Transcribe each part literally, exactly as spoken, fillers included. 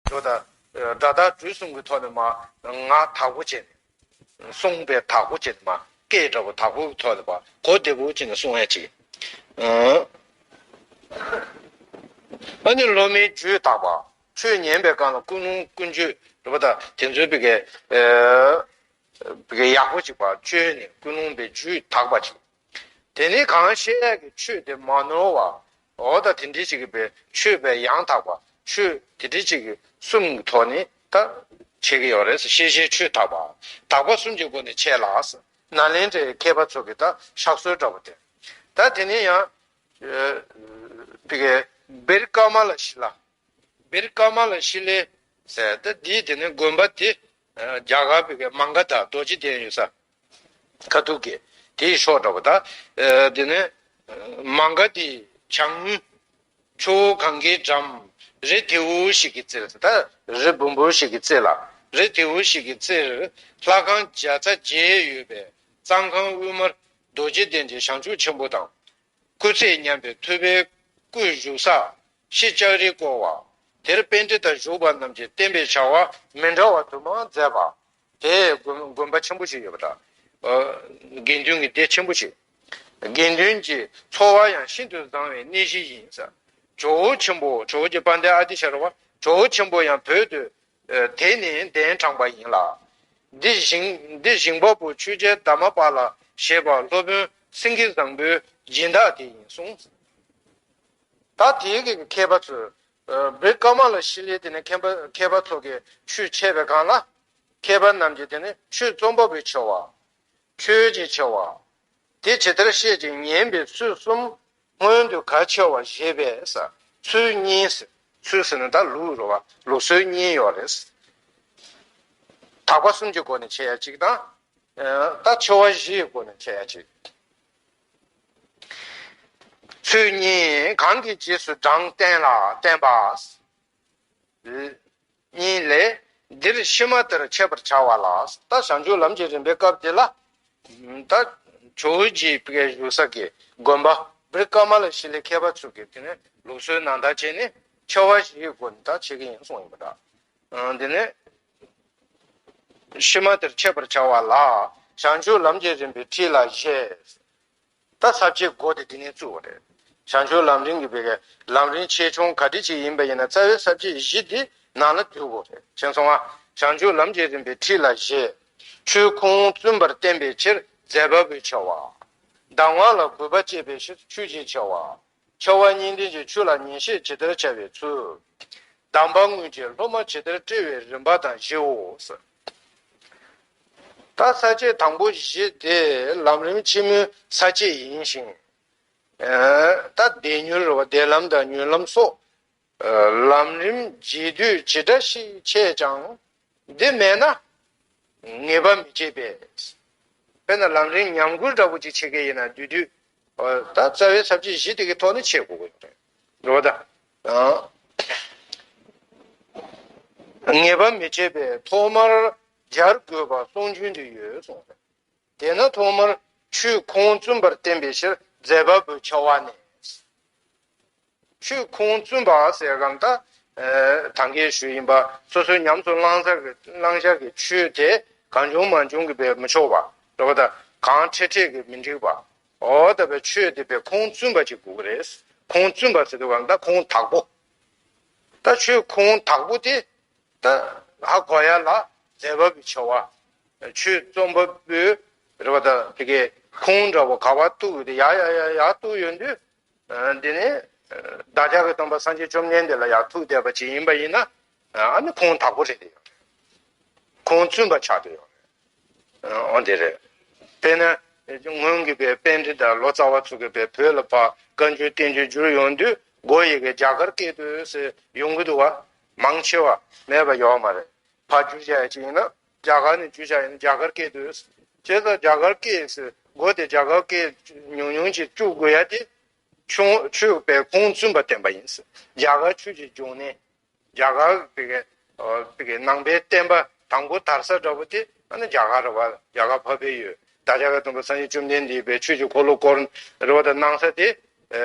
འགྲོ་ད། སྒྲ་དག་སྦྲུལ་གསུམ་གྱི་ཐོག་ནས་མ་ངག་དག་པོ་བྱས་ནས། གསུངས་པའི་དག་པོ་བྱས་ནས་མ་སྐད་འདྲ་པོ་དག་པོ་གི་ཐོག་ནས་པ་གོ་བདེ་པོ་བྱས་ནས་གསུང་ཡ་ཅིག་ཨ་ནི་སློབ་མའི་རྒྱུད་དག་པ། ཆོས་ཉན་པའི་སྒང་ལ་ཀུན་སློང་ཀུན་སྤྱོད་འདྲ་པོ་དང་དེ་ཚོའི་བི་གའི་བི་གའི་ཡག་པོ་ཅིག་པ་བཅོས་ནས་ཀུན་སློང་པའི་རྒྱུད་དག་པ་ཅིག་དེ་ནས་གང་བཤད་ཡག་གི་ཆོས་དེ་མ་ནོར་བ། འོ་ད་དེ་འདྲའི་ཅིག་གི་པའི་ཆོས་པའི་ཡང་དག་པ་ཆོས་དེ་འདྲའི་ཅིག་གི་གསུམ་གྱི་ཐོག་ནས་ད་བྱེད་ཀྱི་ཡོད་རེད། ཤེས་བྱའི་ཆོས་དག་པ་དག་པ་གསུམ་གྱི་སྒོ་ནས་བྱས་ལ། ནཱ་ལེནྡྲའི་མཁས་པ་ཚོ་གི་ད་ཕྱག་སྲོལ་འདྲ་པོ་དེ། ད་དེ་ནས་ཡང་བི་གའི་བིར་ཀ་མ་ལ་ཤི་ལ། བིར་ཀ་མ་ལ་ཤི་ལེ་ཟེར་ད་འདིའི་དེ་ནས་དགོན་པ་དེ་རྒྱ་གར་བི་གའི་མང་ག་དང་རྡོ་རྗེ་གདན་ཡོད་ས་ཁ་ཐུག་གི་དེའི་ཕྱོགས་འདྲ་པོ་ད། དེ་ནས་མང་ག་དེ་བྱང་ངོས་ཆུ་བོ་གངྒཱའི་འགྲམ་རི་དེའུ་ཞིག་གི་རྩེར་ད་རི་སྦོམ་པོ་ཞིག་གི་རྩེ་ལ་རི་དེའུ་ཞིག་གི་རྩེར་ལྷ་ཁང་བརྒྱ་རྩ་བརྒྱད་ཡོད་པའི་གཙང་ཁང་དབུས་མར་རྡོ་རྗེ་གདན་གྱི་བྱང་ཆུབ་ཆེན་པོ་དང་། སྐུ་ཚེ་མཉམ་པའི་ཐུབ་པའི་སྐུ་བཞུགས་ས་ཤེལ་ལྕགས་རིས་བསྐོར་བ། དེར་པཎྜི་ཏ་བཞུགས་པ་རྣམས་ཀྱིས་བསྟན་པའི་བྱ་བ་མི་འདྲ་བ་དུ་མ་མཛད་པ། དེ་དགོན་དགོན་པ་ཆེན་པོ་ཞིག་ཡོད་པ་དང་། དགེ་འདུན་གྱི་སྡེ་ཆེན་པོ་ཞིག་དགེ་འདུན་གྱི་འཚོ་བ་ཡང་ཤིན་ཏུ་བཟང་བའི་གནས་གཞི་ཡིན་ཟེར། ཇོ་བོ་ཆེན་པོ་ཇོ་བོ་རྗེ་དཔལ་ལྡན་ཨ་ཏི་ཤ་ར་བ་ཇོ་བོ་ཆེན་པོ་ཡང་བོད་དུ་དེ་ནས་གདན་དྲངས་པ་ཡིན་ལ། འདི་ཞིང་འདི་ཞིང་པ་པོ་ཆོས་རྒྱལ་དྷརྨ་པཱ་ལ་ཞེས་པ་སློབ་དཔོན་སེང་གེ་བཟང་པོའི་སྦྱིན་བདག་དེ་ཡིན་གསུངས། ད་དེའི་གི་མཁས་པ་ཚོས་བིར་ཀ་མ་ལ་ཤི་ལའི་དེ་ནས་མཁས་པ་མཁས་པ་ཚོ་གི་ཆོས་འཆད་པའི་སྒང་ལ། མཁས་པ་རྣམས་ཀྱིས་དེ་ནི་ཆོས་རྩོམ་པ་པོའི་ཆེ་བ། ཆོས་ཀྱི་ཆེ་བ། དེ་ཇི་ལྟར་བཤད་ཅིང་ཉན་པའི་ཚུལ་གསུམ་སྔོན་དུ་གལ་ཆེ་བ་བཞེད་པས། ཚུལ་གཉིས་ཟེར། ཚུལ་ཟེར་ན་ད་ལུགས་རེད་བ། ལུགས་སྲོལ་གཉིས་ཡོད་རེད། དག་པ་གསུམ་གྱི་སྒོ་ནས་འཆད་ཡ་གཅིག་དང་། ད་ཆེ་བ་བཞིའི་སྒོ་ནས་འཆད་ཡ་གཅིག་ཚུལ་གཉིས་གང་གི་རྗེས་སུ་འབྲང་བསྟན་ལ་བསྟན་པ། གཉིས་ལས། འདིར་ཕྱི་མ་དེར་འཆད་པར་བྱ་བ་ལ། ད་བྱང་ཆུབ་ལམ་གྱི་རིམ་པའི་སྐབས་དེ་ལ། ད་ཇོ་བོ་རྗེ་བཞུགས་ས་གི་དགོན་པ་བིར་ཀ་མ་ལ་ཤི་ལའི་མཁས་པ་ཚོ་གིས་དེ་ནས་ལུགས་སྲོལ་ནང་ལྟར་བྱས་ནས་ཆེ་བ་བཞིའི་སྒོ་ནས་ད་བྱེད་ཀྱི་ཡིན་གསུངས་ཡིན་པ་འདྲ། དེ་ནས་ཕྱི་མ་དེར་འཆད་པར་བྱ་བ་ལ་བྱང་ཆུབ་ལམ་གྱི་རིམ་པའི་ཁྲིད་ལ་བཞེད། ད་ས་བཅད་མགོ་དེ་འདི་ནས་བཙུགས་པ་རེད། བྱང་ཆུབ་ལམ་རིམ་གྱི་བའི་ལམ་རིམ་ཆེ་ཆུང་ག་འདྲ་ཅིག་ཡིན་པ་ཡིན་ན་རྩ་བའི་ས་བཅད་བཞི་འདི་ནང་ལ་འདུས་དགོས་རེད། མཁྱེན་སོང་ང་། བྱང་ཆུབ་ལམ་གྱི་རིམ་པའི་ཁྲིད་ལ་བཞེད། ཆོས་ཁུངས་བཙུན་པར་བསྟན་པའི་ཕྱིར་མཛད་པ་པོའི་ཆེ་བ། གདམས་ངག་ལ་གུས་པ་བསྐྱེད་པའི་ཕྱིར་ཆོས་ཀྱི་ཆེ་བ། ཆེ་བ་གཉིས་ལྡན་གྱི་ཆོས་ལ་ཉན་བཤད་ཇི་ལྟར་བྱ་བའི་ཚུལ། གདམས་པ་དངོས་ཀྱི་སློབ་མ་ཇི་ལྟར་བཀྲི་བའི་རིམ་པ་དང་བཞིའོ། ད་ས་བཅད་དང་པོ་བཞི་དེ་ལམ་རིམ་ཆེན་མོའི་ས་བཅད་ཡིན་ཞིང་། ད་བདེ་མྱུར་བ་བདེ་ལམ་དང་མྱུར་ལམ་སོགས་ལམ་རིམ་རྗེས་ཟློས་ཇི་འདྲ་ཞིག་འཆད་ཀྱང་འདི་མེད་ན་ངེས་པ་མི་བྱེད་པས། དཔེར་ན་ལམ་རིམ་ཉམས་རྒུད་འདྲ་པོ་ཅིག་བྱེད་ཀྱི་ཡིན་ན་དུས་དུས་ད་རྩ་བའི་ས་བཅད་བཞི་དེ་གི་ཐོག་ནས་འཆད་དགོས་ཀྱི་རེད། རེད་བ་ད། ངེས་པ་མི་བྱེད་པས་ཐོག་མར་སྦྱར་དགོས་པ་གསུང་རྒྱུན་དུ་ཡོད་གསུངས་རེད། དེས་ན་ཐོག་མར་ཆོས་ཁུངས་བཙུན་པར་བསྟན་པའི་ཕྱིར་མཛད་པ་པོའི་ཆེ་བ་ནས། ཆོས་ཁུངས་བཙུན་པ་ཟེར་གང་ལྟར། ད་གིན་ཞུས་ཡིན་པ་སོ་སོའི་ཉམས་སུ་བླང་བྱ་གི་བླང་བྱ་གི་ཆོས་དེ་གང་བྱུང་མང་བྱུང་གི་བས་མི་ཆོག་པ་རེད་བ། ད་གང་འཕྲལ་འཕྲལ་གི་མི་འགྲིག་པ། འོ་ད་བས་ཆོས་དེ་བས་ཁུངས་བཙུན་པ་ཅིག་དགོས་ཀྱི་རེད། ཁུངས་བཙུན་པ་ཟེར་དུས་གང་ལྟར་ཁུངས་དག་པོ། ད་ཆོས་ཁུངས་དག་པོ་དེ་ད་ཧ་གོ་ཡ་ལ་མཛད་པ་པོའི་ཆེ་བ། ཆོས་རྩོམ་པ་པོའི་རེད་བ། ད་དེ་གའི་ཁུངས་འདྲ་བོ་ག་བ་གཏུགས་ཡོད་དེ་ཡ་ཡ་ཡ་ཡ་གཏུགས་ཡོད་དུས། འདི་ནི་བདག་ཅག་གི་སྟོན་པ་སངས་རྒྱས་བཅོམ་ལྡན་འདས་ལ་ཡང་ཐུག་བསྡད་པ་ཅིག་ཡིན་པ་ཡིན་ན། ཨ་ནི་ཁུངས་དག་པོ་རེད་དེ་ཡོད་རེད། ཁུངས་བཙུན་པ་ཆགས་བསྡད་ཡོད་རེད། འོ་དེ་རེད། དཔེར་ན་སྔོན་གྱི་པའི་པཎྜི་ཏ་ལོ་ཙཱ་བ་ཚོ་གི་པའི་བོད་ལ་ཕར་བཀའ་འགྱུར་བསྟན་འགྱུར་བསྒྱུར་ཡོང་དུས་མགོ་ཡི་གེ་རྒྱ་གར་སྐད་དུ་ཟེར་ཡོང་གི་འདུག་བ། མང་ཆེ་བ་མེད་པ་ཡོད་མ་རེད། ཕར་བསྒྱུར་བྱ་ཡ་ཅིག་ཡིན་ན་རྒྱ་གར་ནས་བསྒྱུར་བྱ་ཡིན་ན་རྒྱ་གར་སྐད་དུ། བྱས་ཙང་རྒྱ་གར་སྐད་ཟེར་མགོ་དེ་རྒྱ་གར་སྐད་ཉུང་ཉུང་ཅིག་བཅུག་དགོས་ཡ་དེ། ཆུང་ཆོས་པའི་ཁུངས་བཙུན་པ་བསྟན་པ་ཡིན་ཟེར། རྒྱ་གར་ཆོས་ཀྱི་འབྱུང་གནས། རྒྱ་གར་བི་གའི་བི་གའི་ནང་པའི་བསྟན་པ་དང་པོ་དར་ས་འདྲ་པོ་དེ་ཨ་ནི་རྒྱ་གར་རེད་བ། རྒྱ་གར་འཕགས་པའི་ཡུལ་ད་རྒྱ་གར་སྟོན་པ་སངས་རྒྱས་བཅོམ་ལྡན་འདས་པའི་ཆོས་ཀྱི་འཁོར་ལོ་བསྐོར་རེད་བ། ད་གནང་ས་དེ་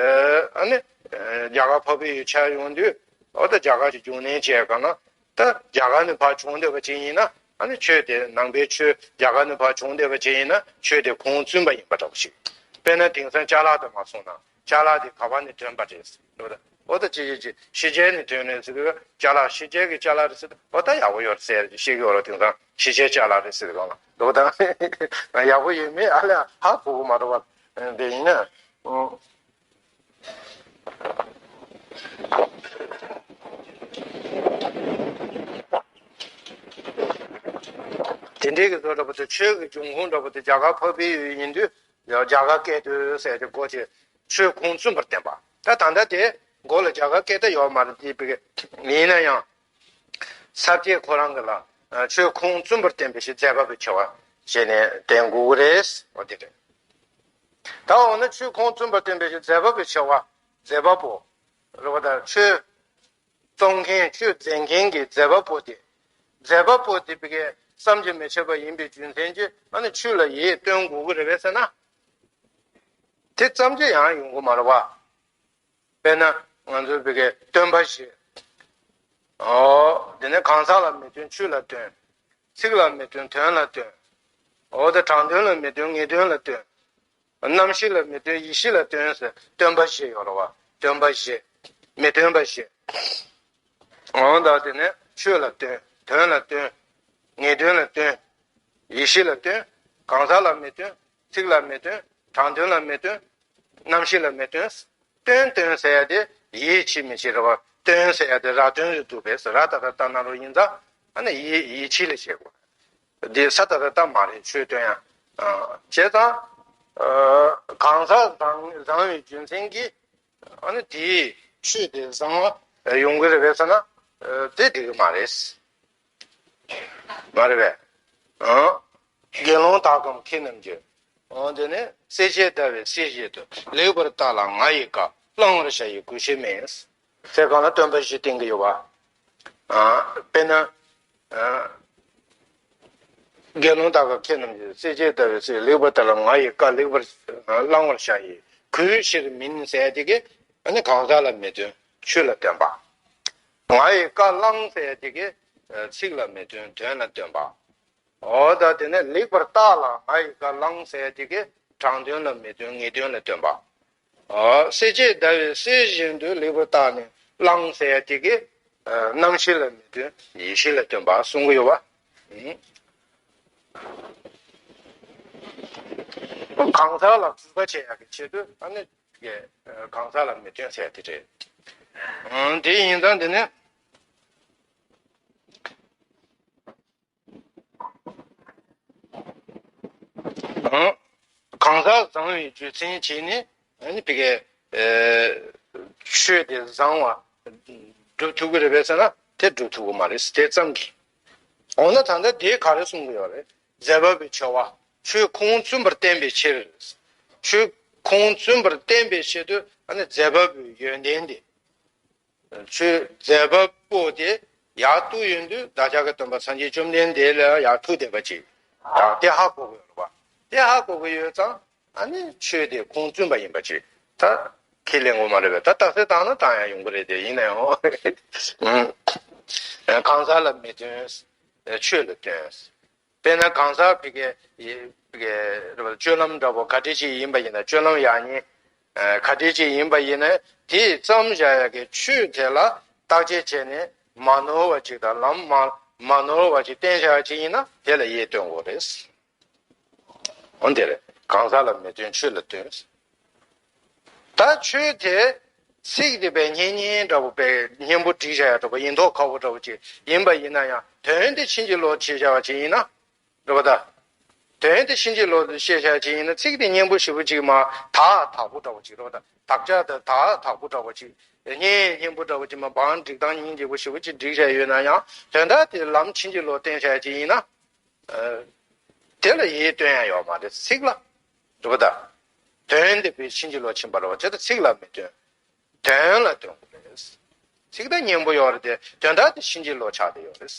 ཨ་ནི་རྒྱ་གར་འཕགས་པའི་ཡུལ་ཆགས་ཡོང་དུས་འོ་ད་རྒྱ་གར་གྱི་འབྱུང་གནས་བྱས་གང་ན། ད་རྒྱ་གར་ནས་ཕར་བྱུང་བསྡད་པ་ཅིག་ཡིན་ན། ཨ་ནི་ཆོས་དེ་ནང་པའི་ཆོས་རྒྱ་གར་ནས་ཕར་བྱུང་བསྡད་པ་ཅིག་ཡིན་ན་ཆོས་དེ་ཁུངས་བཙུན་པ་ཡིན་པ་འདྲ་པོ་ཞིག་དཔེར་ན་དེང་སང་ཅ་ལག་དེ་མར་སོང་ན་ཅ་ལག་དེ་ག་པ་ནས་ཐོན་པ་རེད་ཟེར་འདུག་ད། འོ་ད་ཅི་ཅི་ཅི་ཕྱི་རྒྱལ་ནས་ཐོན་ནས་ཟེར་དུས་ཅ་ལག་ཕྱི་རྒྱལ་གྱི་ཅ་ལག་རེད་ཟེར་དུས། འོ་ད་ཡག་པོ་ཡོད་ཟེར་ཅིག་བཤད་ཀྱི་ཡོད་རེད། དེང་སང་ཕྱི་རྒྱལ་ཅ་ལག་རེད་ཟེར་གང་ལ་འདུག་ད། ཡག་པོ་ཡོད་མེད་ཨ་ལས་ཧ་གོ་གི་མ་རེད་པ། དེ་ཡིན་ན། དེ་འདྲའི་གི་བཟོ་འདྲ་པོ་དེ་ཆོས་ཀྱི་འབྱུང་ཁུངས་འདྲ་པོ་དེ་རྒྱ་གར་འཕགས་པའི་ཡུལ་ཡིན་དུས། རྒྱ་གར་སྐད་དུ་ཟེར་ཏེ་གོ་ཆེ། ཆོས་ཁུངས་བཙུན་པར་བསྟན་པ། ད་ད་ལྟ་དེ་མགོ་ལ་རྒྱ་གར་སྐད་ད་ཡོད་མ་རེད། དེ་བི་ཡིན་ན་ཡང་ས་བཅད་ཁོ་རང་གི་ལ་ཆོས་ཁུངས་བཙུན་པར་བསྟན་པའི་ཕྱིར་མཛད་པ་པོའི་ཆེ་བ་ཞེས་ནས་བསྟན་དགོས་ཀྱི་རེད། འོ་དེ་རེད། ད་འོ་ན་ཆོས་ཁུངས་བཙུན་པར་བསྟན་པའི་ཕྱིར་མཛད་པ་པོའི་ཆེ་བ། མཛད་པ་པོ། རེད་པ། ད་ཆོས་གཏོང་མཁན་ཆོས་མཛད་མཁན་གྱི་མཛད་པ་པོ་དེ། མཛད་པ་པོ་དེ་བི་གའི་བསམ་གྱིས་མི་ཁྱབ་པ་ཡིན་པའི་རྒྱུ་མཚན་གྱིས་ཨ་ནི་ཆོས་ལ་ཡིད་རྟོན་དགོས་ཀྱི་རེད་པས་ཟེར་ན། དེ་ཙམ་གྱིས་ཡང་ཡོང་གི་མ་རེད་པ། དཔེར་ན་ང་ཚོའི་བི་གའི་སྟོན་པ་ཞེས། འོ། དེ་ནས་གང་ཟག་ལ་མི་སྟོན་ཆོས་ལ་སྟོན། ཚིག་ལ་མི་སྟོན་དོན་ལ་སྟོན། འོ། དེ་དྲང་དོན་ལ་མི་སྟོན་ངེས་དོན་ལ་སྟོན། རྣམ་ཤེས་ལ་མི་སྟོན་ཡེ་ཤེས་ལ་སྟོན་ཟེར་སྟོན་པ་ཞེས་ཡོད་རེད་པ། སྟོན་པ་ཞེས། མི་སྟོན་པ་ཞེས། འོ་ད་དེ་ནས་ཆོས་ལ་སྟོན། དོན་ལ་སྟོན། ངེས་དོན་ལ་སྟོན། ཡེ་ཤེས་ལ་སྟོན། གང་ཟག་ལ་མི་སྟོན། ཚིག་ལ་མི་སྟོན། དྲང་དོན་ལ་མི་སྟོན། རྣམ་ཤེས་ལ་མི་སྟོན། སྟོན་སྟོན་ཟེར་ཡ་དེ་ཡིད་ཆེས་མི་བྱེད་རེད་པ། སྟོན་ཟེར་ཡ་དེ་ར་སྟོན་རེད་འདུག་པས། ར་ད་ར་ཏ་ན་རོ་ཡིན་ཙང་ཨ་ནི་ཡིད་ཡིད་ཆེས་ལ་བྱེད་དགོས། འདི་ས་ད་ར་ཏ་མ་རེད། ཆོས་སྟོན་ཡ། བྱས་ཙང་གང་ཟག་བཟང་བཟང་བའི་རྒྱུ་མཚན་གྱིས། ཨ་ནི་དེའི་ཆོས་དེ་བཟང་བ་ཡོང་གི་རེད་པས་ཟེར་ན། དེ་འགྲིག་གི་མ་རེད། མ་རེད་པས། དགེ་སློང་དག་གམ་མཁས་རྣམས་ཀྱིས། དེ་ནས་སྲས་བཅས་ཟླ་བའི་སྲས་བཞིན་དུ། ལེགས་པར་བལྟ་ལ་ང་ཡི་བཀའ། བླང་བར་བྱ་ཡི་གུས་ཕྱིར་མིན། ཟེར་གང་ལ་སྟོན་པ་བཞི་བསྟན་གྱི་ཡོད་པ། དཔེར་ན། དགེ་སློང་དག་གམ་མཁས་རྣམས་ཀྱིས། སྲས་བཅས་ཟླ་བའི་སྲས། ལེགས་པར་བལྟ་ལ་ང་ཡི་བཀའ། ལེགས་པར་བླང་བར་བྱ་ཡི་གུས་ཕྱིར་མིན་ཟེར་དེ་གི་ཨ་ནི་གང་ཟག་ལ་མི་སྟོན་ཆོས་ལ་སྟོན་པ། ང་ཡི་བཀའ་བླང་ཟེར་དེ་གི་ཚིག་ལ་མི་སྟོན་དོན་ལ་སྟོན་པ། འོ་ད་དེ་ནས་ལེགས་པར་བལྟ་ལ་ང་ཡི་བཀའ། བླང་ཟེར་དེ་གི་དྲང་དོན་ལ་མི་སྟོན་ངེས་དོན་ལ་སྟོན་པ། ཨ། སྲས་བཅས་ཟླ་བའི་སྲས་བཞིན་དུ་ལེགས་པར་བལྟ་ནས་བླང་ཟེར་ཡ་དེ་གི་ཨ། རྣམ་ཤེས་ལ་མི་སྟོན་ཡེ་ཤེས་ལ་སྟོན་པ་གསུང་གི་ཡོད་པ། ཨུ། གང་ཟག་ལ་གུས་པ་བྱེད་ཡ་གི་ཆེད་དུ་ཨ་ནི་གི་ཨ། གང་ཟག་ལ་མི་སྟོན་ཟེར་ཡ་དེ་རེད། ཨ། དེ་ཡིན་ཙང་དེ་ནི། གང་ཟག་བཟང་བའི་རྒྱུ་མཚན་བྱས་ནས་ཨ་ནི་བི་གའི་ཆོས་དེ་བཟང་བ་སྒྲུབ་ཐུབ་ཀྱི་རེད་པས་ཟེར་ན་དེ་སྒྲུབ་ཐུབ་ཀྱི་མ་རེད། དེ་ཙམ་གྱིས། འོ་ན་ད་ལྟ་དེ་ག་རེ་གསུང་གི་ཡོད་རེད། མཛད་པ་པོའི་ཆེ་བ། ཆོས་ཁུངས་བཙུན་པར་བསྟན་པའི་ཕྱིར། ཆོས་ཁུངས་བཙུན་པར་བསྟན་པའི་ཆེད་དུ་ཨ་ནི་མཛད་པ་པོའི་ཡོན་ཏན་དེ། ཆོས་མཛད་པ་པོ་དེ་ཡར་གཏུགས་ཡོང་དུས་བདག་ཅག་གི་སྟོན་པ་སངས་རྒྱས་བཅོམ་ལྡན་འདས་ལ་ཡར་ཐུག་བསྡད་པ་ཅིག་ཡང་དེ་ཧ་གོ་གི་ཡོད་རེད་པ། དེ་ཧ་གོ་གི་ཡོད་ཙང་ཨ་ནི་ཆོས་དེ་ཁུངས་བཙུན་པ་ཡིན་པ་ཅིག་ད་ཁས་ལེན་དགོས་མ་རེད་པས། ད་རྟགས་གསལ་བཏང་ན་བཏང་ཡང་ཡོང་གི་རེད། དེ་ཡིན་ན་ཡང་། གང་ཟག་ལ་མི་སྟོན། ཆོས་ལ་སྟོན། དཔེར་ན་གང་ཟག་བི་གའི་བི་གའི་རེད་པ། སྤྱོད་ལམ་འདྲ་པོ་ག་འདྲ་ཅིག་ཡིན་པ་ཡིན་ན། སྤྱོད་ལམ་ཡག་ཉེས་ག་འདྲ་ཅིག་ཡིན་པ་ཡིན་ན་དེ་བརྩམས་བཞག་ཡག་གི་ཆོས་དེ་ལ་བརྟག་དཔྱད་བྱས་ནས་མ་ནོར་བ་ཅིག་དང་ལམ་མ་མ་ནོར་བ་ཅིག་བསྟན་བཞག་ཡག་ཅིག་ཡིན་ན་དེ་ལ་ཡིད་རྟོན་དགོས་རེད། འོ་དེ་རེད། གང་ཟག་ལ་མི་སྟོན་ཆོས་ལ་སྟོན། ད་ཆོས་དེ་ཚིག་དེ་དཔེ་སྙན་སྙན་འདྲ་པོ། དཔེ་སྙན་པོ་བསྒྲིགས་བཞག་ཡག་འདྲ་པོ། ཡིན་མདོག་ཁ་པོ་འདྲ་པོ་ཅིག་ཡིན་པ་ཡིན་ན་ཡང་དོན་དེ་ཕྱིན་ཅི་ལོག་བྱས་བཞག་པ་ཅིག་ཡིན་ན། རེད་པ་ད། དོན་དེ་ཕྱིན་ཅི་ལོག་ཏུ་བཤད་བཞག་ཅིག་ཡིན་ན་ཚིག་དེ་སྙན་པོ་ཞེ་པོ་ཅིག་མ་དག་དག་པོ་འདྲ་པོ་ཅིག་རེད་པ་ད། དག་ཆ་དེ་དག་དག་པོ་འདྲ་པོ་ཅིག་སྙན་སྙན་པོ་འདྲ་པོ་ཅིག་མ་བང་སྒྲིག་སྟངས་སྙིང་རྗེ་པོ་ཞེ་པོ་ཅིག་བསྒྲིགས་བཞག་ཡོད་ན་ཡང་དོན་དག་དེ་ལམ་ཕྱིན་ཅི་ལོག་བསྟན་བཞག་ཅིག་ཡིན་ན། ཨ། དེ་ལ་ཡིད་རྟོན་ཡག་ཡོད་མ་རེད། ཚིག་ལ། རེད་པ་ད། དོན་དེ་དཔེ་ཕྱིན་ཅི་ལོག་ཕྱིན་པ་རེད་པ། བྱས་ཙང་ཚིག་ལ་མི་སྟོན། དོན་ལ་སྟོན་དགོས་རེད། ཚིག་དེ་སྙན་པོ་ཡོད་རེད་དེ་དོན་དག་དེ་ཕྱིན་ཅི་ལོག་ཆགས་བསྡད་ཡོད་རེད།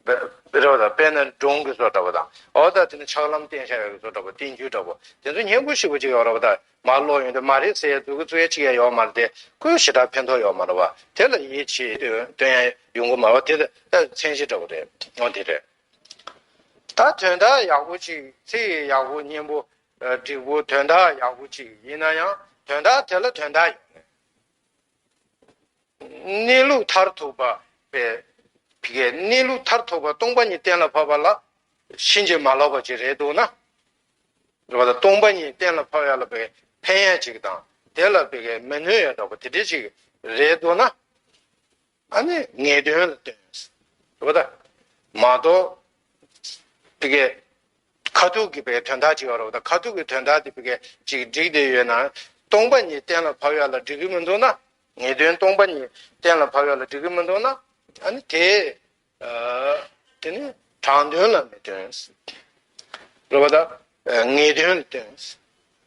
རེད་བ་དང་། དཔེར་ན་སྒྲུང་གི་བཟོ་འདྲ་བོ་དང་། འོ་ད་དེ་ནི་ཕྱག་ལམ་བསྟན་བྱ་ཡག་གི་བཟོ་འདྲ་བོ། བསྟན་བཅོས་འདྲ་བོ། དེ་ཚོ་སྙན་པོ་ཞེ་པོ་ཅིག་ཡོད་རེད་བ་དང་། མར་ཀློག་ཡོང་དུས་མ་རེད་ཟེར་ཡ་འཛུགས་ཀྱི་བཙུགས་ཡ་ཅིག་ཡང་ཡོད་མ་རེད་དེ། ཁོས་ཞེ་དྲག་ཕན་ཐོགས་ཡོད་མ་རེད་བ། དེ་ལ་ཡིད་ཆེས་སྟོན་སྟོན་ཡ་ཡོང་གི་མ་རེད་བ། དེ་ད་མཚན་གཞི་འདྲ་བོ་རེད། འོ་དེ་རེད། ད་དོན་དག་ཡག་པོ་ཅིག་ཚིག་ཡག་པོ་སྙན་པོ། ཨ། འགྲིག་པོ། དོན་དག་ཡག་པོ་ཅིག་ཡིན་ན་ཡང་དོན་དག་དེ་ལ་དོན་དག་ཡོད་རེད། གནས་ལུགས་མཐར་ཐུག་པ་པའི་ཕི་གའི་གནས་ལུགས་མཐར་ཐུག་པ་སྟོང་པ་ཉིད་གཏན་ལ་ཕབ་པ་ལ་ཕྱིན་ཅི་མ་ལོག་པ་ཅིག་རེད་འདུག་ན། རེད་བ་དང་། སྟོང་པ་ཉིད་གཏན་ལ་ཕབ་ཡ་ལ་ཕི་གའི་ཕན་ཡ་ཅིག་དང་། དེ་ལ་ཕི་གའི་མི་གནོད་ཡ་འདྲ་པོ་དེ་འདྲ་ཅིག་རེད་འདུག་ན། ཨ་ནི་ངེས་དོན་ལ་བསྟུན། རེད་བ་དང་། མ་གཏོགས་ཕི་གའི་ཁ་ཐུག་གི་ཕི་གའི་དོན་དག་ཅིག་ཡོད་རེད་བ་དང་། ཁ་ཐུག་གི་དོན་དག་དེ་ཕི་གའི་ཅིག་འགྲིག་བསྡད་ཡོད་ན། སྟོང་པ་ཉིད་གཏན་ལ་ཕབ་ཡ་ལ་འགྲིག་གི་མི་འདུག་ན། ངེས་དོན་སྟོང་པ་ཉིད་གཏན་ལ་ཕབ་ཡ་ལ་འགྲིག་གི་མི་འདུག་ན། ཨ་ནི་དེ། ཨ། དེ་ནི་དྲང་དོན་ལ་མི་བསྟུན། རེད་བ་དང་། ངེས་དོན་ལ་བསྟུན།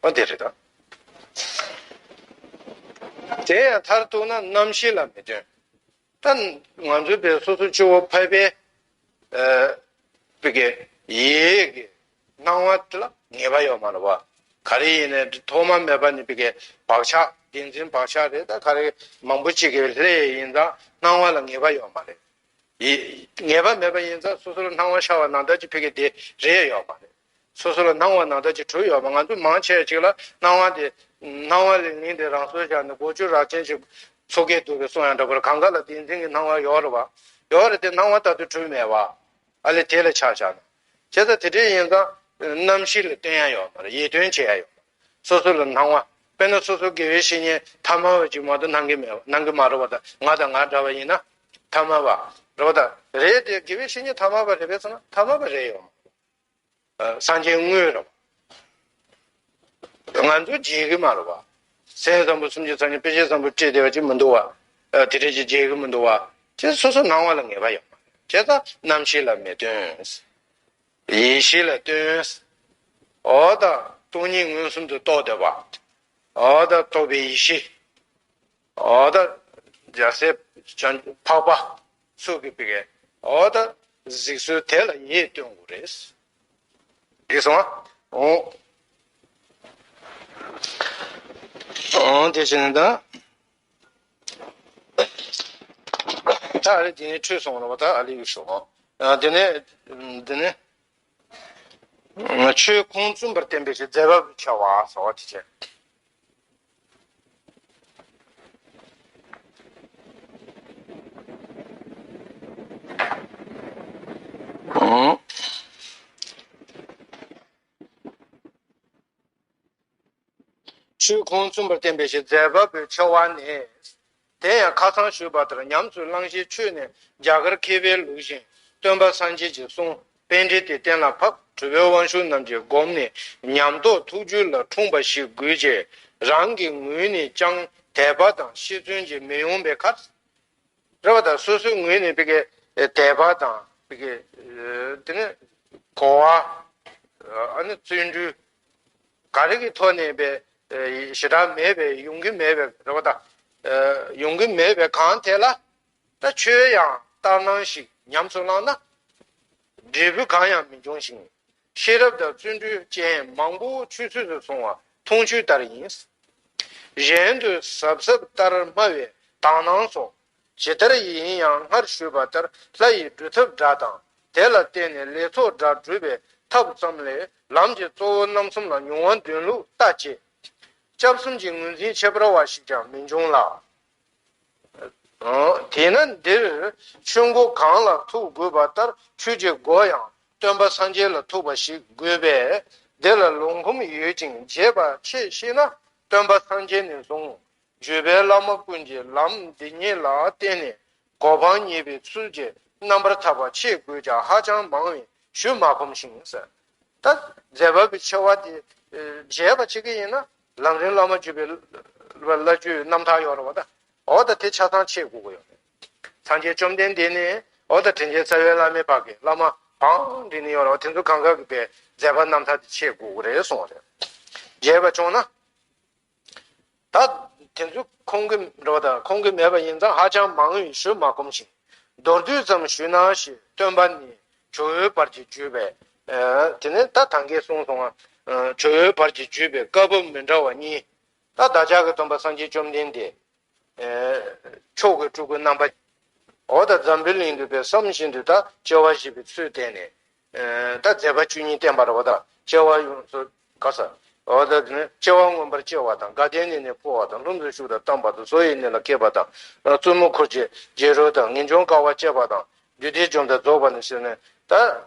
ཨ། དེ་རེད་ད། དེ་ཡང་མཐར་གཏུགས་ན་རྣམ་ཤེས་ལ་མི་བསྟུན། ད་ང་ཚོའི་ཕི་གའི་སོ་སོ་སྤྱི་བོ་ཕལ་པའི། ཨ། ཕི་གའི་ཡིད་ཀྱི་སྣང་བ་དེ་ལ་ངེས་པ་ཡོད་མ་རེད་བ། ག་རེ་ཡིན་ནའི་ཐོག་མ་མེད་པ་ནས་ཕི་གའི་བག་ཆགས། བདེན་འཛིན་བག་ཆགས་རེད། ད་ག་རེ་མང་པོ་ཅིག་གི་ལྷད་ཡིན་ཙང་སྣང་བ་ལ་ངེས་པ་ཡོད་མ་རེད། ཡིད། ངེས་པ་མེད་པ་ཡིན་ཙང་སོ་སོ་ལ་སྣང་བ་ཤར་བ་ནང་ལྟར་གྱི་ཕི་གའི་དེ་རེད་ཡོད་མ་རེད། སོ་སོ་ལ་སྣང་བ་ནང་ལྟར་གྱི་གྲུབ་ཡོད་མ། ང་ཚོ་མང་ཆེ་ཅིག་ལ་སྣང་བ་དེ། སྣང་བ་ལིང་ལིང་དེ་རང་སོར་བཞག་ནས་སྒོ་ཅུང་རགས་ཅན་ཅིག་ཚོགས་ཀྱི་འདུག་པའི་གསུང་ཡང་འདྲ་པོ་རེད། གང་ག་ལ་བདེན་འཛིན་གྱི་སྣང་བ་ཡོད་རེད་བ། ཡོད་རེད་དེ་སྣང་བ་ལྟར་དུ་གྲུབ་མེད་བ། ཨ་ལས་དེ་ལ་ཆ་བཞག་ན། བྱས་ཙང་དེ་འདྲ་ཡིན་ཙང་རྣམ་ཤེས་ལ་བསྟུན་ཡ་ཡོད་མ་རེད། ཡིད་རྟོན་བྱེད་ཡ་ཡོད་མ་རེད། སོ་སོ་ལ་སྣང་བ། དཔེར་ན་སོ་སོ་དགེ་བའི་བཤེས་གཉེན་ཐ་མལ་བ་ཅིག་མ་གཏོགས་སྣང་གི་མེད་པ། སྣང་གི་མ་རེད་བ་དང་། ང་དང་ང་འདྲ་བ་ཡིན་ན་ཐ་མལ་བ་རེད་བ་དང་། རེད་དེ་དགེ་བའི་བཤེས་གཉེན་ཐ་མལ་བ་རེད་པས་ཟེར་ན་ཐ་མལ་བ་རེད་ཡོད་མ་རེད། སངས་རྒྱས་དངོས་རེད་བ། ང་ཚོ་བརྗེད་གི་མ་རེད་བ། སེམས་བཟང་པོ་སུམ་ཅུ་རྩ་གཉིས་དཔེ་བྱད་བཟང་པོ་སྤྲས་བསྡད་པ་ཅིག་མི་འདུག་བ། དེ་འདྲ་ཅིག་བརྗེད་གི་མི་འདུག་བ། དེ་སོ་སོ་སྣང་བ་ལ་ངེས་པ་ཡོད་མ་རེད། བྱས་ཙང་རྣམ་ཤེས་ལ་མི་བསྟུན། ཡིད་ཤེས་ལ་བསྟུན། འོ་ད་སྟོང་ཉིད་མངོན་སུམ་དུ་རྟོགས་བསྡད་པ། འོ་ད་རྟོགས་པའི་ཡེ་ཤེས། འོ་ད་རྒྱལ་སྲས་བྱང་འཕགས་པ་སོགས་ཀྱི་ཕི་གའི། འོ་ད་གཟིགས་ཚུལ་དེ་ལ་ཡིད་རྟོན་དགོས་རེད། འགྲིག་སོང་ཨ། འོ། འོ་དེ་བྱས་ནས་ད། ད་ཨ་ལེ་དེ་ནས་འཕྲོས་སོང་རེད་བ། ད་ཨ་ལེ་ཡུལ་ཤོག་ཨ། དེ་ནས། དེ་ནས། ཆོས་ཁུངས་བཙུན་པར་བསྟན་པའི་ཕྱིར་མཛད་པ་པོའི་ཆེ་བ་ཟེར་བ་དེ་བྱས། ཆོས་ཁུངས་བཙུན་པར་བསྟན་པའི་ཕྱིར་མཛད་པ་པོའི་ཆེ་བ་ནི། དེ་ཡང་ཁ་སང་ཞུས་པ་ལྟར་ཉམས་སུ་བླང་བྱའི་ཆོས་ནི་རྒྱ་གར་མཁས་པའི་ལུགས་བཞིན་སྟོན་པ་སངས་རྒྱས་ཀྱི་གསུང་པཎྜི་ཏའི་གཏན་ལ་ཕབ། གྲུབ་པའི་དབང་ཕྱུག་རྣམས་ཀྱིས་བསྒོམས་ནས་ཉམས་རྟོགས་ཐུགས་རྒྱུད་ལ་འཁྲུངས་པ་ཞིག་དགོས་ཀྱི། རང་གི་ངོས་ནས་ཀྱང་དད་པ་དང་ཤེས་བརྩོན་གྱིས་མི་ཡོང་བའི་ཁར། རེད་བ་དང་། སོ་སོའི་ངོས་ནས་ཕི་གའི་དད་པ་དང་ཕི་གའི་དེ་ནས་གོ་བ། ཨ་ནི་བརྩོན་འགྲུས་ག་རེ་གི་ཐོག་ནས་པའི་ཞེ་དྲག་མེད་པའི་ཡོང་གི་མེད་པའི་རེད་བ་དང་། ཡོང་གི་མེད་པའི་གང་དེ་ལ་ད་ཆོས་ཡང་ལྟར་སྣང་ཞིག་ཉམས་སུ་བླངས་ན་འབྲས་བུ་གང་ཡང་མི་འབྱུང་ཞིང་། ཤེས་རབ་དང་བརྩོན་འགྲུས་ཅན་མང་པོ་ཆུད་ཟོས་སུ་སོང་བ་མཐོང་ཆོས་ལྟར་ཡིན། གཞན་དུ་གཟབ་གཟབ་ལྟར་སྨྲ་བའི་དག་སྣང་སོགས་ཇི་ལྟར་ཡིན་ཡང་སྔར་ཞུས་པ་ལྟར་ལྷ་ཡི་སྒྲུབ་ཐབས་འདྲ་དང་། དེ་ལ་བརྟེན་ནས་ལས་ཚོགས་འདྲ་སྒྲུབ་པའི་ཐབས་ཙམ་ལས་ལམ་གྱི་གཙོ་བོ་རྣམ་གསུམ་ལ་མྱོང་བ་འདོན་ལུགས་ལྟ་བྱེད། སྐྱབས་གསུམ་གྱི་ངོས་འཛིན་ཁྱད་པར་བ་ཞིག་ཀྱང་མི་འབྱུང་ལ། དེས་ན་འདིར་ཆོས་མགོ་གང་ལ་ཐུག་དགོས་པ་ལྟར་ཆོས་ཀྱི་མགོ་ཡང་སྟོན་པ་སངས་རྒྱས་ལ་ཐུག་པ་ཞིག་དགོས་པས། འདི་ལ་ལོག་འཁུམས་ཡོད་ཅིང་བརྗེད་པ་ཆེ་ཤེས་ན། སྟོན་པ་སངས་རྒྱས་ནས་བཟུང་བརྒྱུད་པའི་བླ་མ་ཀུན་གྱིས་ལམ་འདི་ཉིད་ལ་བརྟེན་ནས་གོ་འཕང་བརྙེས་པའི་ཚུལ་གྱིས་རྣམ་པར་ཐར་པ་ཆེས་དགོས་ཀྱང་ཧ་ཅང་མང་བས་ཞུ་མ་ཁོམ་ཞིང་ཟེར། ད་མཛད་པ་པོའི་ཆེ་བ་དེ་བརྗེད་པ་བྱེད་ཀྱི་ཡིན་ན་ལམ་རིམ་བླ་མ་བརྒྱུད་པའི་བླ་བརྒྱུད་རྣམ་ཐར་ཡོད་རེད་བ། ད་འོ་ད་དེ་ཆ་ཚང་ཆེས་དགོས་ཀྱི་ཡོད་རེད། སངས་རྒྱས་བཅོམ་ལྡན་འདས་ནས་འོ་ད་དྲིན་ཅན་རྩ་བའི་བླ་མའི་བར་གྱི་བླ་མ་བང་འདྲི་ནི་ཡོད་རེད་བ། དེ་ཚོ་གང་ག་གི་པའི་མཛད་པ་རྣམ་ཐར་དེ་ཆེས་དགོས་ཀྱི་རེད་གསུངས་པ་རེད། བརྗེད་པ་བྱུང་ན། ད་དེ་ཚོ་ཁོང་གི་འགྲོ་བ་དང་ཁོང་གི་མེད་པ་ཡིན་ཙང་ཧ་ཅང་མང་བས་ཞུ་མ་ཁོམ་ཞིང་། མདོར་བསྡུས་ཙམ་ཞུས་ན་ཞེས། སྟོན་པ་ནི་ཇོ་བོའི་བར་གྱི་བརྒྱུད་པའི། ཨ། དེ་ནས་ད་ཐང་གའི་གསུངས་སོང་ང་། ཨ། ཇོ་བོའི་བར་གྱི་བརྒྱུད་པའི་བཀའ་བབས་མི་འདྲ་བ་གཉིས། ད་བདག་ཅག་གི་སྟོན་པ་སངས་རྒྱས་བཅོམ་ལྡན་འདས། ཨ། མཆོག་གི་སྤྲུལ་སྐུ་རྣམ་པ། འོ་ད་འཛམ་བུའི་གླིང་དུ་བསམ་བཞིན་དུ་ད་སྐྱེ་བ་བཞེས་པའི་ཚུལ་བསྟན་ནས། ཨ། ད་མཛད་པ་བཅུ་གཉིས་བསྟན་པ་རེད་བ། ད་སྐྱེ་བ་ཡོངས་སུ། ག་ས། འོ་ད་དེ་ནས་སྐྱེ་བ་མངོན་པར་སྐྱེ་བ་དང་། དགའ་ལྡན་གནས་ནས་འཕོ་བ་དང་། ལྷུམས་སུ་ཞུགས་དང་བལྟམས་པ་དང་། བཟོ་ཡི་གནས་ལ་སྐྱེས་པ་དང་། བཙུན་མོ་འཁོར་བཅས་བརྗེད་རོལ་དང་། ངེས་འབྱུང་དཀའ་བ་སྤྱད་པ་དང་། བདུད་སྡེ་འཇོམས་དང་རྫོགས་པ་ནས་ཟེར་ནས། ད་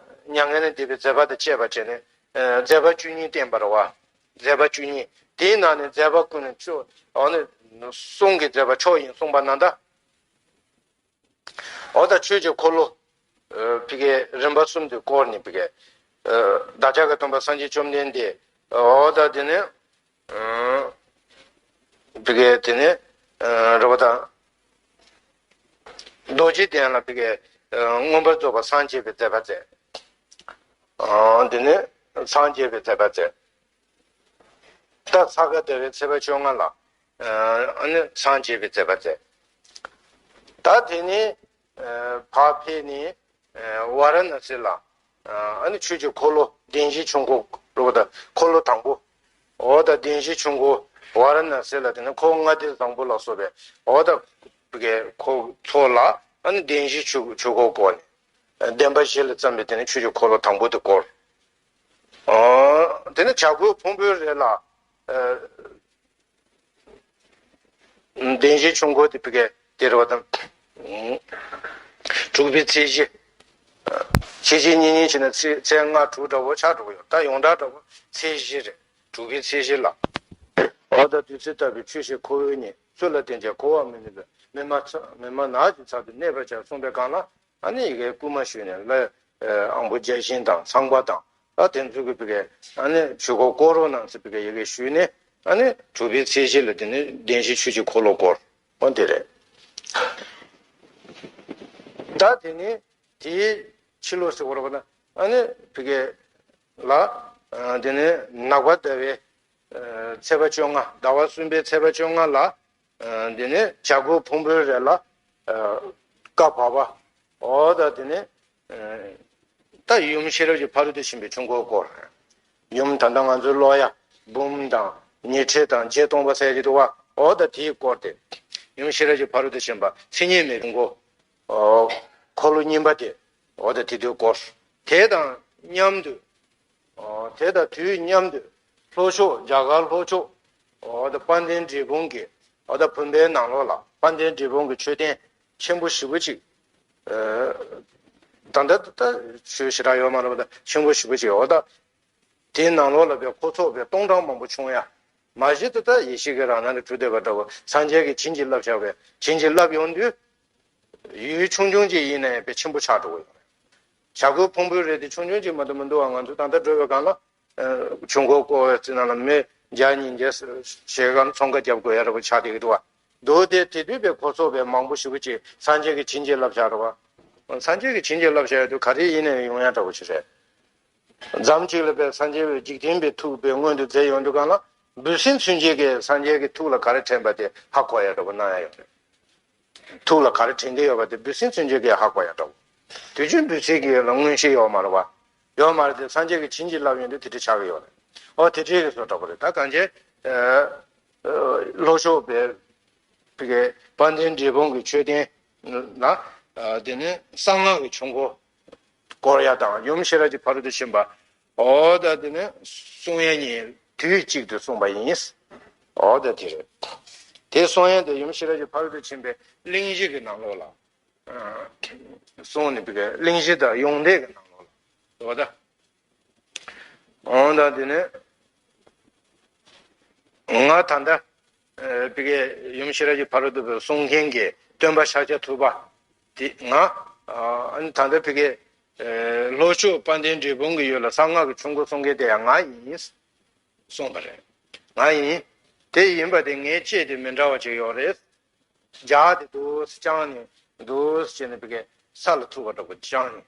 མྱ་ངན་ལས་འདས་པའི་མཛད་པ་དང་བཅས་པ་བྱས་ནས། ཨ། མཛད་པ་བཅུ་གཉིས་བསྟན་པ་རེད་བ། མཛད་པ་བཅུ་གཉིས། དེའི་ནང་ནས་མཛད་པ་ཀུན་ནས་མཆོག། འོ་ནི་གསུང་གི་མཛད་པ་མཆོག་ཡིན་གསུངས་པ་ན་ད། འོ་ད་ཆོས་ཀྱི་འཁོར་ལོ། ཨ། ཕ་གིའི་རིམ་པ་གསུམ་དུ་བསྐོར་ནས་ཕ་གིའི། ཨ། བདག་ཅག་གི་སྟོན་པ་སངས་རྒྱས་བཅོམ་ལྡན་འདས། འོ་ད་དེ་ནས། ཨ། ཕ་གིའི་དེ་ནས། ཨ། རེད་བ་ད། རྡོ་རྗེ་གདན་ལ་ཕ་གིའི། ཨ། མངོན་པར་རྫོགས་པར་སངས་རྒྱས་པའི་མཛད་པ་མཛད། ཨ། དེ་ནས་སངས་རྒྱས་པའི་མཛད་པ་མཛད། ད་ས་ག་ཟླ་བའི་ཚེས་པ་བཅོ་ལྔ་ལ། ཨ། ཨ་ནི་སངས་རྒྱས་པའི་མཛད་པ་མཛད། ད་དེ་ནས། ཨ། ཕར་ཕེབས་ནས། ཨ། ཝཱ་ར་ཎ་སི་ལ། ཨ། ཨ་ནི་ཆོས་ཀྱི་འཁོར་ལོ་བདེན་བཞིའི་ཆོས་འཁོར་རུ་ད་འཁོར་ལོ་དང་པོ། འོ་ད་བདེན་བཞིའི་ཆོས་འཁོར་ཝཱ་ར་ཎ་སི་ལ། དེ་ནས་ཁོ་ལྔ་སྡེ་བཟང་པོ་ལ་སོགས་པའི། འོ་ད་གི་ཁོ་ཚོ་ལ། ཨ་ནི་བདེན་བཞིའི་ཆོས་ཆོས་འཁོར་བསྐོར་ནས། བདེན་པ་བཞི་ལ་བརྩམས་པའི་དེ་ནས་ཆོས་ཀྱི་འཁོར་ལོ་དང་པོ་དེ་བསྐོར། ཨོ། དེ་ནས་བྱ་རྒོད་ཕུང་པོའི་རི་ལ། ཨ། བདེན་བཞིའི་ཆོས་འཁོར་དེ་ཕ་གིའི་དེ་རེད་བ་དང་། དྲུག་པའི་ཚེས་བཞི། ཕྱི་ཕྱི་གཉིས་གཉིས་བྱས་ན་ཚེས་ཚེས་ལྔ་དྲུག་འདྲ་བོ་ཆགས་འགྲོ་གི་ཡོད། ད་ཡོངས་གྲགས་འདྲ་བོ་ཚེས་བཞི་རེད། དྲུག་པའི་ཚེས་བཞི་ལ། འོ་ད་བདུད་རྩི་ལྟ་བུའི་ཆོས་ཞིག་ཁོ་བོའི་ཉིད། ཚུལ་ལ་བརྟེན་ཅིང་གོ་བར་མི་ནུས་པས། མི་སྨྲ་མི་སྨྲ་ནགས་ཀྱི་ཚལ་དུ་གནས་པར་བྱ་གསུངས་པའི་སྒང་ལ། ཨ་ནི་ཡི་གེ་བསྐུལ་མ་ཞུས་ནས་ལ། ཨ། དབང་པོ་བརྒྱ་བྱིན་དང་ཚངས་པ་དང་། ཨ། དེ་ཚོ་གིས་ཕ་གིའི་ཨ་ནི་ཆོས་འཁོར་བསྐོར་རོགས་གནང་ཟེར་ཕ་གིའི་ཡི་གེ་ཞུས་ནས། ཨ་ནི་དྲུག་པའི་ཚེས་བཞི་ལ་དེ་ནི་བདེན་བཞིའི་ཆོས་ཀྱི་འཁོར་ལོ་བསྐོར། འོ་དེ་རེད། ད་དེ་ནི་དེའི་ཕྱི་ལོ་ཟེར་བ་རེད་པ་ན། ཨ་ནི་ཕ་གི་ལ། ཨ། དེ་ནི་ནག་པ་ཟླ་བའི། ཨ། ཚེས་པ་བཅོ་ལྔ། ཟླ་བ་གསུམ་པའི་ཚེས་པ་བཅོ་ལྔ་ལ། ཨ། དེ་ནས་བྱ་རྒོད་ཕུང་པོའི་རི་ལ། ཨ། བཀའ་བབས་པ། འོ་ད་དེ་ནས། ཨ། ད་ཡུམ་ཤེས་རབ་ཀྱི་ཕ་རོལ་ཏུ་ཕྱིན་པའི་ཆོས་འཁོར་བསྐོར། ཡུམ་ད་ལྟ་ང་ཚོའི་ཀློག་ཡ་འབུམ་དང་ཉི་ཁྲི་དང་བརྒྱད་སྟོང་པ་ཟེར་གྱི་འདུག་བ། འོ་ད་དེའི་སྐོར་དེ། ཡུམ་ཤེས་རབ་ཀྱི་ཕ་རོལ་ཏུ་ཕྱིན་པ་མཚན་ཉིད་མེད་པའི་འཁོར། འོ། འཁོར་ལོ་གཉིས་པ་དེ། འོ་ད་དེ་དུས་སྐོར། དེ་དང་མཉམ་དུ། ཨོ། དེ་དང་དུས་མཉམ་དུ་ལྷོ་ཕྱོགས། རྒྱ་གར་ལྷོ་ཕྱོགས། ཨོ་ད་དཔལ་ལྡན་འབྲས་སྤུངས་ཀྱི། ཨོ་ད་བུམ་པའི་ནང་ལོགས་ལ་དཔལ་ལྡན་འབྲས་སྤུངས་ཀྱི་མཆོད་རྟེན་ཆེན་པོ་ཞེ་པོ་ཅིག། ཨ། ད་ལྟ་ད་ཆོས་ཞེ་དྲག་ཡོད་མ་རེད་པ། ད་ཆེན་པོ་ཞེ་པོ་ཅིག། ཨོ་ད་དེའི་ནང་ལོགས་ལ་བའི་འཁོར་ཚོགས་པའི་སྟོང་ཕྲག་མང་པོ་བྱུང་ཡ། མ་གཞི་དེ་ད་ཡེ་ཤེས་ཀྱི་རང་སྣང་དུ་གྲུབ་བསྡད་པ་འདྲ་བོ། སངས་རྒྱས་ཀྱིས་བྱིན་གྱིས་བརླབས་བཞག་པས། བྱིན་གྱིས་བརླབས་ཡོང་དུས། ཡུལ་ཆུང་ཆུང་ཅིག་ཡིན་ནའི་དཔེ་ཆེན་པོ་ཆགས་འགྲོ་གི་ཡོད་རེད། བྱ་རྒོད་ཕུང་པོའི་རི་དེ་ཆུང་ཆུང་ཅིག་མ་གཏོགས་མི་འདུག་བ། ང་ཚོ་ད་ལྟ་འགྲོ་བའི་སྒང་ལ། ཨ། ཆུ་འགོ་བསྐོར་བའི་རྩེ་ནང་ལ་མི་བརྒྱ་ཉིས་བརྒྱ་ཞེ་གང་ཚོང་ཁ་རྒྱབ་དགོས་ཡ་འདྲ་བོ་ཆགས་བསྡད་ཀྱི་འདུག་བ། འདུག་སྟེ་དེ་དུས་དཔེ་འཁོར་ཚོགས་དཔེ་མང་པོ་ཞེ་པོ་ཅིག་སངས་རྒྱས་ཀྱིས་བྱིན་གྱིས་བརླབས་བཞག་འདྲ་བ། སངས་རྒྱས་ཀྱིས་བྱིན་གྱིས་བརླབས་བཞག་ཡ་དུས་ག་རེ་ཡིན་ནའི་ཡོང་ཡ་འདྲ་བོ་ཞིག་རེད། མཚམས་གཅིག་ལ་དཔེ་སངས་རྒྱས་པའི་འཇིག་རྟེན་པའི་ཐུགས་དཔེ་མངོན་དུ་མཛད་ཡོང་དུས་སྒང་ལ། འབུ་སྲིན་ཚུན་ཆད་ཀྱིས་སངས་རྒྱས་ཀྱི་ཐུགས་ལ་ག་རེ་དྲན་པ་དེ་ཧ་གོ་ཡ་འདྲ་བོ་གནང་ཡ་ཡོད་རེད། ཐུགས་ལ་ག་རེ་དྲན་གྱི་ཡོད་པ་དེ་འབུ་སྲིན་ཚུན་ཆད་ཀྱིས་ཧ་གོ་ཡ་འདྲ་བོ། དུས་རྒྱུན་འབུ་སྲིན་གྱི་ལ་མངོན་ཤེས་ཡོད་མ་རེད་བ། ཡོད་མ་རེད་དེ། སངས་རྒྱས་ཀྱིས་བྱིན་གྱིས་བརླབས་ཡོང་དུས་དེ་འདྲ་ཆགས་ཀྱི་ཡོད་རེད། ཨོ་དེ་འདྲའི་གི་བཟོ་འདྲ་བོ་རེད། ད་གང་བྱས། ཨ། ཨ། ལྷོ་ཕྱོགས་པའི་ཕ་གི་དཔལ་ལྡན་འབྲས་སྤུངས་ཀྱི་མཆོད་རྟེན་ལ། ཨ། དེ་ནས་གསང་སྔགས་ཀྱི་ཆོས་འཁོར་བསྐོར་ཡ་དང་། ཡུམ་ཤེས་རབ་ཀྱི་ཕ་རོལ་ཏུ་ཕྱིན་པ། ཨོ་ད་དེ་ནས་གསུང་ཡ་གཉིས་དུས་གཅིག་ཏུ་གསུངས་པ་ཡིན། ཨོ་ད་དེ་རེད། དེ་གསུང་ཡ་དེ་ཡུམ་ཤེས་རབ་ཀྱི་ཕ་རོལ་ཏུ་ཕྱིན་པའི་གླེང་གཞི་གི་ནང་ལོགས་ལ། ཨ། གསུངས་ནས་ཕ་གི་གླེང་གཞི་དང་ཡོན་ཏན་གྱི་ནང་ལོགས་ལ། འོ་ད། འོ་ད་དེ་ནས་ང་ད་ལྟ། ཨ། ཕ་གི་ཡུམ་ཤེས་རབ་ཀྱི་ཕ་རོལ་ཏུ་ཕེབས་གསུང་མཁན་གྱི་སྟོན་པ་ཤཱཀྱ་ཐུབ་པ་དེ་ང་། ཨ། ཨ་ནི་ད་ལྟ་ཕ་གི། ཨ། ལྷོ་ཕྱོགས་དཔལ་ལྡན་འབྲས་སྤུངས་ཀྱི་ཡུལ་ལ་གསང་སྔགས་ཀྱི་ཆོས་འཁོར་གསུང་མཁན་དེ་ཡང་ང་ཡིན། གསུངས་པ་རེད། ང་ཡིན། དེ་ཡིན་པ་དེ་ངའི་ལྕེ་དེ་མི་འདྲ་བ་ཅིག་ཡོད་རེད། རྒྱ་དེ་འདུག་སེ་བཅངས་ནས། འདུག་སེ་བྱས་ནས་ཕ་གི་ས་ལ་ཐུག་པ་འདྲ་པོ་བཅངས་ནས།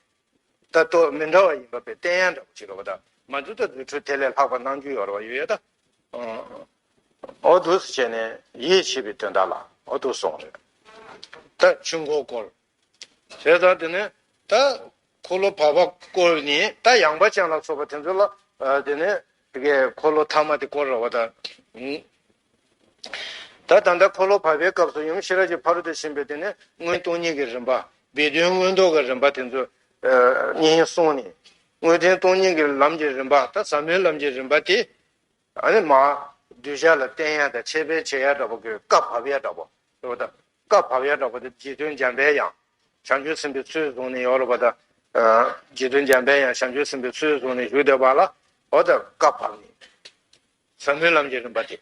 ད་ལྟོ་མི་འདྲ་བ་ཡིན་པ་དཔེ་བསྟན་ཡ་འདྲ་པོ་ཅིག་རེད་པ། ད་མ་འདུག་ད་རྫུ་འཕྲུལ་དེ་ལས་ལྷག་པ་གནང་རྒྱུ་ཡོད་རེད་པ། ཡོད་ཡ་ད། ཨོ་འདུག་སེ་བྱས་ནས་ཡིད་ཆེས་པའི་དོན་དག་ལ་ཨོ་འདུག་གསུངས་རེད། ད་ཆུ་འགོ་བསྐོར། བྱས་ཙང་དེ་ནས་ད་འཁོར་ལོ་བར་པ་བསྐོར་ནས་ད་ཡངས་པ་ཅན་ལ་སོགས་པ་དེ་ཚོ་ལ་ཨ་དེ་ནས་དེ་གའི་འཁོར་ལོ་ཐ་མ་དེ་བསྐོར་ར་བ་ད། ད་ད་ལྟ་འཁོར་ལོ་བར་པའི་སྐབས་སུ་ཡུམ་ཤེས་རབ་ཀྱི་ཕ་རོལ་ཏུ་ཕྱིན་པའི་དེ་ནས་སྔོན་སྟོང་ཉིད་ཀྱི་རིམ་པ། སྦས་དོན་མངོན་རྟོགས་ཀྱི་རིམ་པ་དེ་ཚོ་ཨ་གཉིས་གསུངས་ནས། སྔོན་དོན་སྟོང་ཉིད་ཀྱི་ལམ་གྱི་རིམ་པ། ད་ཟབ་མོའི་ལམ་གྱི་རིམ་པ་དེ། ཨ་ནི་མ་གདུལ་བྱ་ལ་བསྟན་ཡ་དང་འཆད་སྤེལ་བྱེད་ཡ་འདྲ་པོ་གི་བཀའ་བབས་ཡ་འདྲ་པོ་རེད་པ། ད་བཀའ་བབས་ཡ་འདྲ་པོ་དེ་རྗེ་བཙུན་འཇམ་པའི་དབྱངས། བྱང་ཆུབ་སེམས་དཔའི་ཚུལ་བཟུང་ནས་ཡོད་རེད་པ། ད་ཨ་རྗེ་བཙུན་འཇམ་པའི་དབྱངས་བྱང་ཆུབ་སེམས་དཔའི་ཚུལ་བཟུང་ནས་བཞུགས་བསྡད་པ་ལ་འོ་ད་བཀའ་བབས་ནས། ཟབ་མོའི་ལམ་གྱི་རིམ་པ་དེ།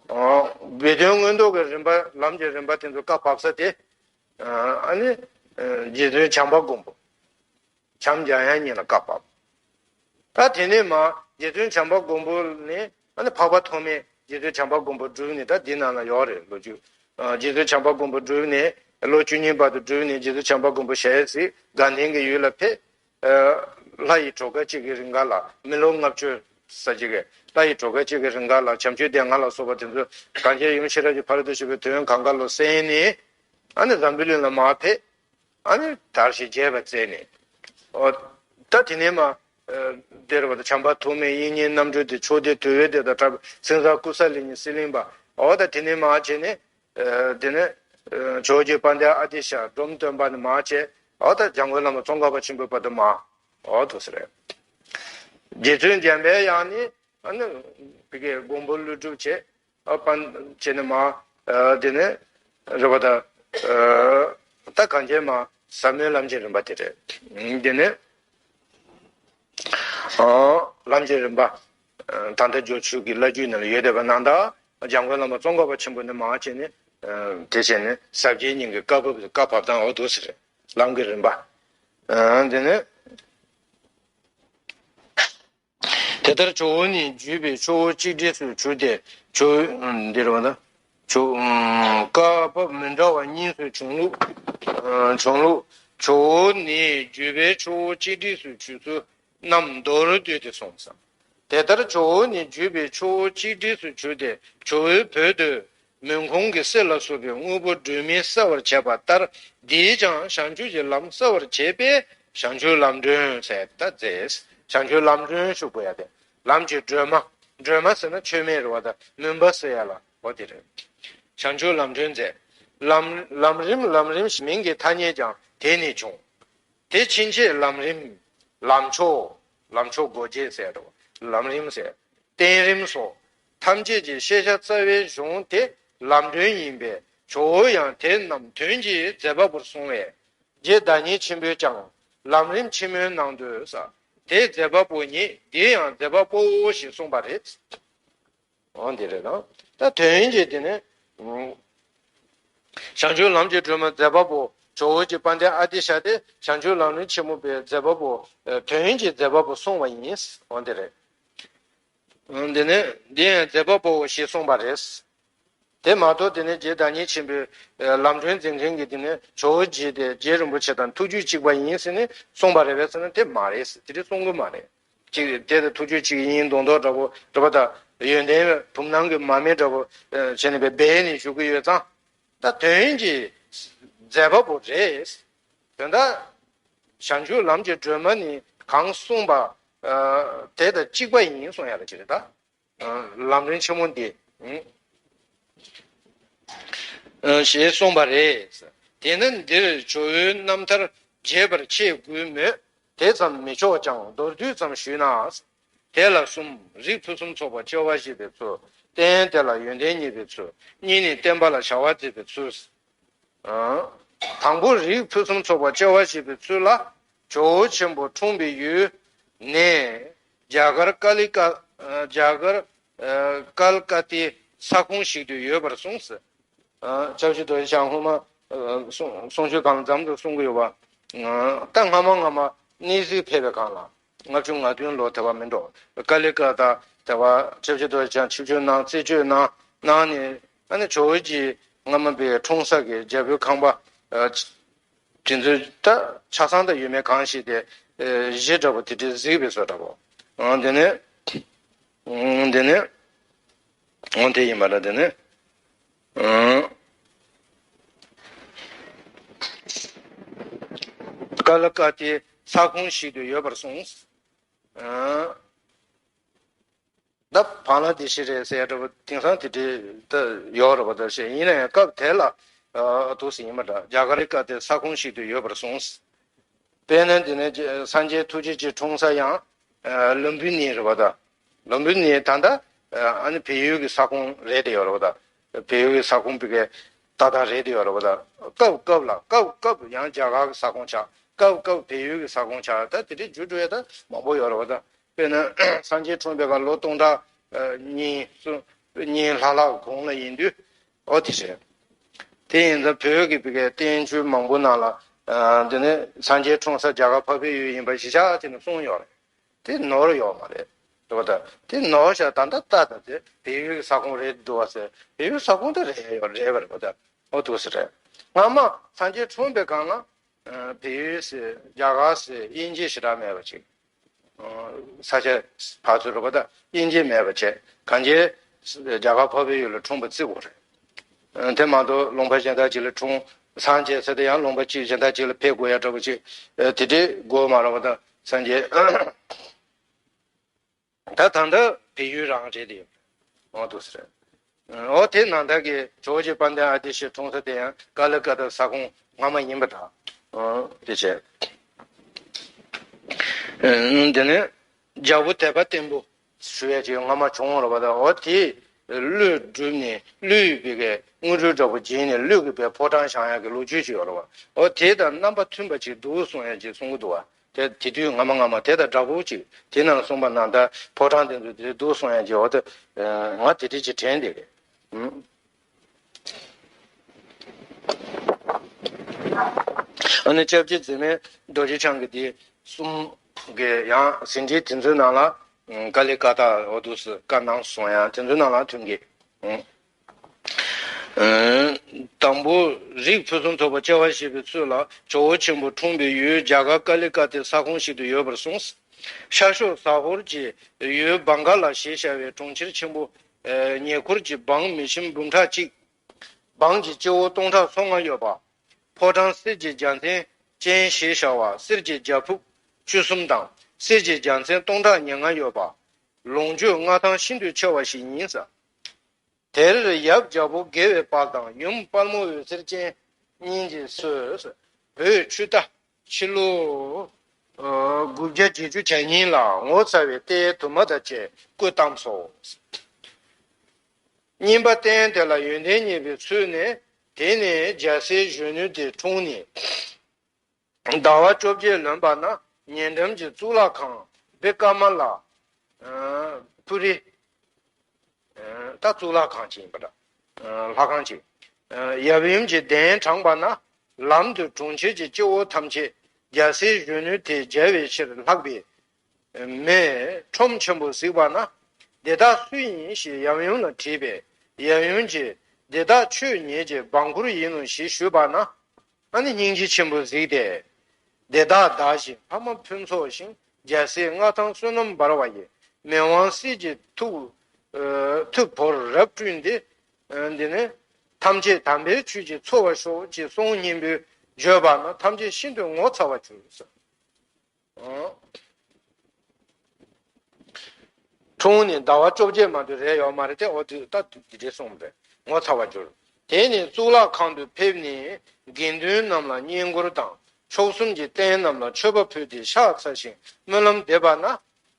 ཨོ། སྦས་དོན་མངོན་རྟོགས་ཀྱི་རིམ་པ་ལམ་གྱི་རིམ་པ་དེ་ཚོ་བཀའ་བབས་ས་དེ། ཨ་ནི། རྗེ་བཙུན་བྱམས་པ་མགོན་པོ། བྱམས་འཇམ་དབྱངས་ཉིད་ལ་བཀའ་བབས། ད་དེ་ནས་མ་རྗེ་བཙུན་བྱམས་པ་མགོན་པོ་ནས་ཨ་ནི་འཕགས་པ་ཐོགས་མེད་རྗེ་བཙུན་བྱམས་པ་མགོན་པོ་བསྒྲུབས་ནས། ད་འདི་ནང་ལ་ཡོད་རེད་ལོ་རྒྱུས། རྗེ་བཙུན་བྱམས་པ་མགོན་པོ་བསྒྲུབས་ནས་ལོ་བཅུ་གཉིས་བར་དུ་བསྒྲུབས་ནས་རྗེ་བཙུན་བྱམས་པ་མགོན་པོ་ཞལ་གཟིགས་དགའ་ལྡན་གྱི་ཡུལ་ལ་ཕེབས། ལྷ་ཡི་གྲོས་ཁ་གཅིག་གི་རིང་ག་ལ་མི་ལོ་ལྔ་བཅུ་ས་གཅིག་གི་ལྷ་ཡི་གྲོས་ཁ་གཅིག་གི་རིང་ག་ལ་བྱམས་ཆོས་སྡེ་ལྔ་ལ་སོགས་པ་དེ་ཚོ་གང་བྱས་ཡུམ་ཤེས་རབ་ཀྱི་ཕ་རོལ་ཏུ་ཕྱིན་པའི་དོན་གང་ག་ལོ་གསན་ནས། ཨ་ནི་འཛམ་བུའི་གླིང་ལ་མར་ཕེབས། ཨ་ནི་དར་ཞིང་རྒྱས་པར་མཛད་ནས། ཨོ། ད་དེ་ནས་མ། དེ་རེད་པ། ད་བྱམས་པ་ཐོགས་མེད་དབྱིག་གཉེན་རྣམ་གྲོལ་དེ་ཕྱོགས་སྡེ་དུལ་བའི་སྡེ་དང་འཁྲིལ་བའི་སེང་བཟའ་ཀུ་ས་ལི་གཉིས་གསེར་གླིང་པ། ཨོ་ད་དེ་ནས་མར་བྱས་ནས། དེ་ནས། ཇོ་བོ་རྗེ་དཔལ་ལྡན་ཨ་ཏི་ཤ་འབྲོམ་སྟོན་པ་ནས་མར་བྱས། ཨོ་ད་འཇམ་མགོན་བླ་མ་ཙོང་ཁ་པ་ཆེན་པོའི་བར་དུ་མར། ཨོ་ཐུགས་སུ་རེད། རྗེ་བཙུན་འཇམ་པའི་དབྱངས་ནི། ཨ་ནི། བི་ཀའི་མགོན་པོ་ཀླུ་སྒྲུབ་བྱས། ཨ་པན་བྱས་ནས་མར། དེ་ནས། རེད་པ་ད། ད་གང་བྱས་མ་ཟབ་མོའི་ལམ་གྱི་རིམ་པ་དེ་རེད། དེ་ནས། ལམ་གྱི་རིམ་པ། ད་ལྟ་སྦྱོར་ཆོས་ཀྱི་བླ་བརྒྱུད་ནང་ལ་ཡོད་བསྡད་པ་ནང་ལྟར་འཇམ་མགོན་བླ་མ་ཙོང་ཁ་པ་ཆེན་པོ་ནས་མར་བྱས་ནས། དེ་བྱས་ནས་ཟབ་རྒྱས་སྙིང་གི་བཀའ་བབས་བཀའ་བབས་སྟངས་འོ་འདུག་ཟེར་རེད། ལམ་གྱི་རིམ་པ། དེ་ནས། དེ་ལྟར་ཇོ་བོ་ནི་བརྒྱུད་པའི་ཆུ་བོ་གཅིག་སྒྲིལ་སུ་གྱུར་ཏེ། ཇོ་བོ། འདིར་བ་ན། ཇོ། བཀའ་བབས་མི་འདྲ་བ་གཉིས་སུ་བྱུང་ལུགས། བྱུང་ལུགས། ཇོ་བོ་ནི་བརྒྱུད་པའི་ཆུ་བོ་གཅིག་སྒྲིལ་སུ་གྱུར་ཚུལ་རྣམས་མདོར་བསྡུས་ཏེ་གསུངས་སོ། དེ་ལྟར་ཇོ་བོ་ནི་བརྒྱུད་པའི་ཆུ་བོ་གཅིག་སྒྲིལ་སུ་གྱུར་ཏེ་ཇོ་བོའི་བོད་དུ། མུན་ཁུང་གི་གསེར་ལ་སོགས་པའི་དངོས་པོ་སྒྲོན་མེས་གསལ་བར་བྱས་པ་ལྟར། འདིས་ཀྱང་བྱང་ཆུབ་ཀྱི་ལམ་གསལ་བར་བྱེད་པས་བྱང་ཆུབ་ལམ་སྒྲོན་ཟེར་ད་མཛད། བྱང་ཆུབ་ལམ་སྒྲོན་ཞུ་དགོས་ཡ་དེ། ལམ་གྱི་སྒྲོན་མ། སྒྲོན་མ་ཟེར་ན་མཆོད་མེ་རེད་པ། ད་མུན་པ་སེལ་ཡ་ལ་འོ་དེ་རེད། བྱང་ཆུབ་ལམ་སྒྲོན་མཛད། ལམ། ལམ་རིམ། ལམ་རིམ་ཞེས་མིང་གི་ཐ་སྙད་ཀྱང་དེ་ནས་བྱུང་། དེ་ཕྱིན་ཆད་ལམ་རིམ། ལམ་མཆོག་ལམ་མཆོག་སྒོ་འབྱེད་ཟེར་རོ། ལམ་རིམ་ཟེར། བསྟན་རིམ་སོགས་ཐམས་ཅད་ཀྱི་ཤེས་བྱ་རྩ་བའི་གཞུང་དེ་ལམ་སྒྲོན་ཡིན་པས་ཇོ་བོ་ཡང་དེ་རྣམས་དོན་གྱི་མཛད་པ་པོར་གསུངས་པས། རྗེ་བདག་ཉིད་ཆེན་པོས་ཀྱང་ལམ་རིམ་ཆེན་མོའི་ནང་དུ་ས། དེ་མཛད་པ་པོ་ཉིད་འདི་ཡང་མཛད་པ་པོའོ་ཞེས་གསུངས་པ་རེད། འོ་འདི་རེད་དང་། ད་དོན་གྱི་དེ་ནི། བྱང་ཆུབ་ལམ་གྱི་སྒྲོན་མ་མཛད་པ་པོ་ཇོ་བོ་རྗེ་དཔལ་ལྡན་ཨ་ཏི་ཤ་སྟེ་བྱང་ཆུབ་ལམ་རིམ་ཆེན་མོ་པའི་མཛད་པ་པོ། དོན་གྱི་མཛད་པ་པོ་གསུངས་པ་ཡིན། འོ་འདི་རེད། འོ་འདི་ནི་འདི་ཡང་མཛད་པ་པོ་ཞེས་གསུངས་པ་རེད། དེ་མ་གཏོགས་དེ་ནི་རྗེ་བདག་ཉིད་ཆེན་པོའི་ལམ་སྒྲོན་མཛད་མཁན་གྱི་དེ་ནི་ཇོ་བོ་རྗེ་སྟེ་རྗེ་རིན་པོ་ཆེ་དང་ཐུགས་རྒྱུད་གཅིག་པ་ཡིན་ཟེར་ནས་གསུངས་པ་རེད་པས་ཟེར་ན་དེ་མ་རེད། དེ་འདྲ་གསུང་གི་མ་རེད། གཅིག་དེ་དང་ཐུགས་རྒྱུད་གཅིག་ཡིན་མདོག་མདོག་འདྲ་པོ་རེད་པ། ད་ཡོན་ཏན་བུམ་སྣམ་གྱི་མར་མེ་འདྲ་པོ་བྱས་ནས་སྦས་ནས་བཞུགས་ཀྱི་ཡོད་ཙང་། ད་དོན་གྱི་མཛད་པ་པོ་རེད། དོན་དག་བྱང་ཆུབ་ལམ་གྱི་སྒྲོན་མ་ནི་གང་གསུངས་པ་དེ་དང་གཅིག་པ་ཡིན་གསུང་ཡ་ལ་ཅི་རེད་ད། ལམ་རིམ་ཆེན་མོ་འདི། ཞེས་གསུངས་པ་རེད། དེས་ན་འདིར་ཇོ་བོའི་རྣམ་ཐར་རྒྱས་པར་ཆེས་དགོས་མོད། དེ་ཙམ་མི་ཆོག་ཀྱང་མདོར་བསྡུས་ཙམ་ཞུས་ན། དེ་ལ་གསུམ། རིགས་ཕུན་སུམ་ཚོགས་པ་སྐྱེ་བ་བཞེས་པའི་ཚུལ། རྟེན་དེ་ལ་ཡོན་ཏན་བརྙེས་པའི་ཚུལ། གཉིས་ནི་བསྟན་པ་ལ་བྱ་བ་མཛད་པའི་ཚུལ། དང་པོ་རིགས་ཕུན་སུམ་ཚོགས་པ་སྐྱེ་བ་བཞེས་པའི་ཚུལ་ལ། ཇོ་བོ་ཆེན་པོ་འཁྲུངས་པའི་ཡུལ་ནས་རྒྱ་གར་ཀ་ལི་ཀ་རྒྱ་གར་ཀལ་ཀ་ཏའི་ས་ཁོངས་ཤིག་ཏུ་ཡོད་པར་གསུངས། སྐྱབས་རྗེ་རྡོ་རྗེ་འཆང་སྔོན་མ་གསུང་གསུང་ཆོས་སྒང་ལ་མཚམས་སུ་གསུང་གི་ཡོད་པ། ད་སྔ་མ་སྔ་མ་གནས་གཟིགས་ཕེབས་པའི་སྒང་ལ། ལྔ་བཅུ་ང་བདུན་ལོ་དེ་བ་མིན་འགྲོ། ཀ་ལི་ཀ་ཏ་དེ་བ་སྐྱབས་རྗེ་རྡོ་རྗེ་འཆང་ཆིབས་བསྒྱུར་གནང་རྩད་གཅོད་གནང་གནང་ནས། ཨ་ནི་ཇོ་བོ་རྗེ་སྔ་མ་པའི་འཁྲུངས་ས་གི་རྒྱལ་པོའི་ཁང་པ་དེ་ཚོའི་ད་ཆ་ཚང་ད་ཡོད་མེད་གང་ཤེས་ཏེ་གཞི་འདྲ་པོ་དེ་འདྲའི་གཟིགས་པའི་བཟོ་འདྲ་པོ། འདི་ནས་འདི་ནས་འོང་དེ་ཡིན་པ་ལ་འདི་ནས། ཨང་། ཀ་ལི་ཀ་ཏའི་ས་ཁོངས་ཤིག་ཏུ་ཡོད་པར་གསུངས། ཨ། ད་བང་ལ་དེ་ཤི་རེད་ཟེར་ཡ་འདྲ་པོ་དེང་སང་དེ་འདྲའི་ད་ཡོད་རེད་པ། ད་ཤེས་ཡིན་ན་ཡང་སྐབས་དེ་ལ་ཨ་འདུག་སེ་ཡིན་པ་འདྲ། རྒྱ་གར་གྱི་སྐབས་དེ་ས་ཁོངས་ཤིག་ཏུ་ཡོད་པར་གསུངས། དཔེར་ན་འདི་ནི་སངས་རྒྱས་ཐུགས་རྗེ་ཅན་འཁྲུངས་ས་ཡང་ཨ་ལུམ་བི་ནི་རེད་པ། ད་ལུམ་བི་ནི་ད་ལྟ་ཨ་ནི་བལ་ཡུལ་གྱི་ས་ཁོངས་རེད་དེ་ཡོད་རེད་པ། ད་བལ་ཡུལ་གྱི་ས་ཁོངས་པའི་གི་ཏག་ཏག་རེད་དེ་ཡོད་རེད་པ། ད་སྐབས་སྐབས་ལ་སྐབས་སྐབས་ཡང་རྒྱ་གར་གྱི་ས་ཁོངས་ཆགས། སྐབས་སྐབས་བལ་ཡུལ་གྱི་ས་ཁོངས་ཆགས། ད་དེ་འདྲའི་འགྱུར་འགྲོ་ཡ་ད་མང་པོ་ཡོད་རེད་པ། ད་དཔེར་ན་སངས་རྒྱས་འཁྲུངས་པའི་སྐབས་ལོ་སྟོང་ཕྲག་ཨ་གཉིས་གསུམ་གཉིས་ལྷག་ལྷག་གོང་ལ་ཡིན་དུས། ཨོ་དེ་རེད། དེ་ཡིན་ཙང་བོད་ཀྱི་བི་གའི་བསྟན་བཅོས་མང་པོ་ནང་ལ་ཨ་འདི་ནི་སངས་རྒྱས་འཁྲུངས་ས་རྒྱ་གར་འཕགས་པའི་ཡུལ་ཡིན་པ་གཞི་བཞག་བྱས་ནས་གསུངས་ཡོད་རེད། དེ་ནོར་ཡོད་མ་རེད། འདུག་པ། ད་དེ་ནོར་ཤག་ད་ལྟ་ལྟ་ད་དེ་བལ་ཡུལ་གྱི་ས་ཁོངས་རེད་འདུག་པ་ཟེར། བལ་ཡུལ་ས་ཁོངས་དེ་རེད་ཡོད་རེད་པ། རེད་པ། ད་ཨོ་འདུག་སེ་རེད། སྔ་མ་སངས་རྒྱས་འཁྲུངས་པའི་སྒང་ལ་ཨ་བལ་ཡུལ་ཟེར་རྒྱ་གར་ཟེར་དབྱིན་ཇི་ཞེ་དྲག་མེད་པ་ཅིག་ས་ཆ་ཕར་ཚུར་རོ་པ་ད་དབྱིན་ཇི་མེད་པ་བྱས། གང་ཅི་རྒྱ་གར་འཕགས་པའི་ཡུལ་ལ་འཁྲུངས་པ་བརྩི་དགོས་རེད། དེ་མ་གཏོགས་ལུང་པ་གཞན་དག་ཅིག་ལ་འཁྲུངས། སངས་རྒྱས་ཚེ་དེ་ཡང་ལུང་པ་གཅིག་གཞན་དག་ཅིག་ལ་ཕེབས་དགོས་ཡ་འདྲ་པོ་ཅིག་དེ་འདྲའི་དགོས་མ་རེད་པ། ད་སངས་རྒྱས་ད་ད་ལྟ་བལ་ཡུལ་རང་རེད་དེ། འོ་འདུག་སེ་རེད། འོ་དེ་ནང་ལྟར་གྱི་ཇོ་བོ་རྗེ་དཔལ་ལྡན་ཨ་ཏི་ཤ་འཁྲུངས་ས་དེ་ཡང་ཀ་ལི་ཀ་ཏ་ས་ཁོངས་སྔ་མ་ཡིན་པ་འདྲ། འོ་དེ་བྱས། འདི་ནི་རྒྱལ་པོ་དད་པ་བརྟན་པོ་ཞུ་ཡ་ཅིག་སྔ་མ་བྱུང་བ་རེད་པ། ད་འོ་དེས་བློས་བསྒྲུབས་ནས་བློས་ཡོད་པའི་གི་དངོས་གྲུབ་འདྲ་པོ་བྱིན་ནས་བློས་གི་པའི་ཕོ་བྲང་བཞེངས་ཡ་གི་ལོ་རྒྱུས་ཅིག་ཡོད་རེད་པ། འོ་དེ་དང་རྣམ་པ་མཐུན་པ་ཅིག་འདུག་གསུང་ཡ་ཅིག་གསུང་གི་འདུག་པ། དེ་དེ་དུས་སྔ་མ་སྔ་མ་དེ་དང་འདྲ་པོ་ཅིག་དེ་ནང་གསུངས་པ་ནང་ལྟར་ཕོ་བྲང་དེ་ཚོ་དེ་འདུག་གསུང་ཡ་ཅིག་འོ་དེ་ང་དེ་འདྲ་ཅིག་དྲན་བསྡད་གི། ཨ་ནི་སྐྱབས་རྗེ་འཛད་མེད་རྡོ་རྗེ་འཆང་གི་དེ་གསུམ་གི་ཡང་ཟིན་བྲིས་དེ་ཚོའི་ནང་ལ་ཀ་ལི་ཀ་ཏ་འོ་འདུག་སེ་བཀའ་གནང་སོང་ཡང་དེ་ཚོའི་ནང་ལ་མཐུན་གི། དང་པོ་རིགས་ཕུན་སུམ་ཚོགས་པ་སྐྱེ་བ་བཞེས་པའི་ཚུལ་ལ་ཇོ་བོ་ཆེན་པོ་འཁྲུངས་པའི་ཡུལ་རྒྱ་གར་ཀ་ལི་ཀ་ཏའི་ས་ཁོངས་ཤིག་ཏུ་ཡོད་པར་གསུངས། ཤར་ཕྱོགས་ཟ་ཧོར་གྱི་ཡུལ་བང་ག་ལ་ཞེས་བྱ་བའི་གྲོང་ཁྱེར་ཆེན་པོ་ཉེ་འཁོར་གྱི་འབངས་མི་ཁྱིམ་འབུམ་ཕྲག་གཅིག་འབངས་ཀྱི་སྐྱེ་བོ་སྟོང་ཕྲག་སོ་ལྔ་ཡོད་པ། ཕོ་བྲང་གསེར་གྱི་རྒྱལ་མཚན་ཅན་ཞེས་བྱ་བ་གསེར་གྱི་རྒྱལ་ཕུབ་བཅུ་གསུམ་དང་གསེར་གྱི་རྒྱལ་མཚན་སྟོང་ཕྲག་ཉེར་ལྔ་ཡོད་པ། ལོངས་སྤྱོད་མངའ་ཐང་ཤིན་ཏུ་ཆེ་བ་ཞིག་ཡིན་ཟེར། དེར་ཡབ་རྒྱལ་པོ་དགེ་བའི་དཔལ་དང་ཡུམ་དཔལ་མོ་འོད་ཟེར་ཅན་གཉིས་ཀྱིས་གསོལ། བོད་ཆུ་རྟ་ཕྱི་ལོ་དགུ་བརྒྱ་བརྒྱད་ཅུ་གྱ་གཉིས་ལ་ངོ་མཚར་བའི་ལྟས་དུ་མ་དང་བཅས་སྐུ་བལྟམས་སོ། བསྙེན་པ་བསྟེན་དེ་ལ་ཡོན་ཏན་རྙེད་པའི་ཚུལ་ནི། དེ་ནས་རྒྱལ་སྲས་གཞོན་ནུ་དེ་འཁྲུངས་ནས། ཟླ་བ་བཅོ་བརྒྱད་ལོན་པ་ན་ཉེ་འགྲམ་གྱི་གཙུག་ལག་ཁང་བི་ཀ་མ་ལ་པུ་རི། ད་གཙུག་ལག་ཁང་ཅིག་ཡིན་པ་འདྲ། ལྷ་ཁང་ཅིག་ཡབ་ཡུམ་གྱི་གདན་དྲངས་པ་ན་ལམ་དུ་གྲོང་ཁྱེར་གྱི་སྐྱེ་བོ་ཐམས་ཅད་རྒྱལ་སྲས་གཞོན་ནུ་དེ་མཇལ་བའི་ཕྱིར་ལྷགས་པའི་མེ་ཁྲོམ་ཆེན་པོ་གཟིགས་པ་ན། འདི་དག་སུ་ཡིན་ཞེས་ཡབ་ཡུམ་ལ་དྲིས་པས། ཡབ་ཡུམ་གྱིས་འདི་དག་ཁྱོད་ཉིད་ཀྱི་འབངས་འཁོར་ཡིན་ནོ་ཞེས་ཞུས་པ་ན། ཨ་ནི་སྙིང་རྗེ་ཆེན་པོ་གཟིགས་ཏེ། འདི་དག་བདག་གཞན་ཕ་མ་ཕུན་ཚོགས་ཤིང་རྒྱལ་སྲས་མངའ་ཐང་བསོད་ནམས་འབར་བ་ཡི་མི་དབང་གསེར་གྱི་ཐུགས་ཐུགས་བོར་རབ་བསྐྲུན་ཏེ། འདི་ནི་ཐམས་ཅད་དམ་པའི་ཆོས་ཀྱིས་འཚོ་བར་ཤོག་ཅེས་གསུང་སྙན་པོས་བརྗོད་པ་ན་ཐམས་ཅད་ཤིན་ཏུ་ངོ་མཚར་བར་གྱུར། འཁྲུངས་ནས་ཟླ་བ་བཅོ་བརྒྱད་མ་གཏོགས་རེད་ཡོད་མ་རེད་དེ། འོ་དེ་ད་དེ་འདྲའི་གསུངས་པས་ངོ་མཚར་བར་གྱུར། དེ་ནས་གཙུག་ལག་ཁང་དུ་ཕེབས་ནས་དགེ་འདུན་རྣམས་ལ་བསྙེན་བཀུར་དང་མཆོག་གསུམ་གྱི་རྟེན་རྣམས་ལ་མཆོད་པ་ཕུལ་ཏེ་ཕྱག་འཚལ་ཞིང་སྨོན་ལམ་འདེབས་པ་ན།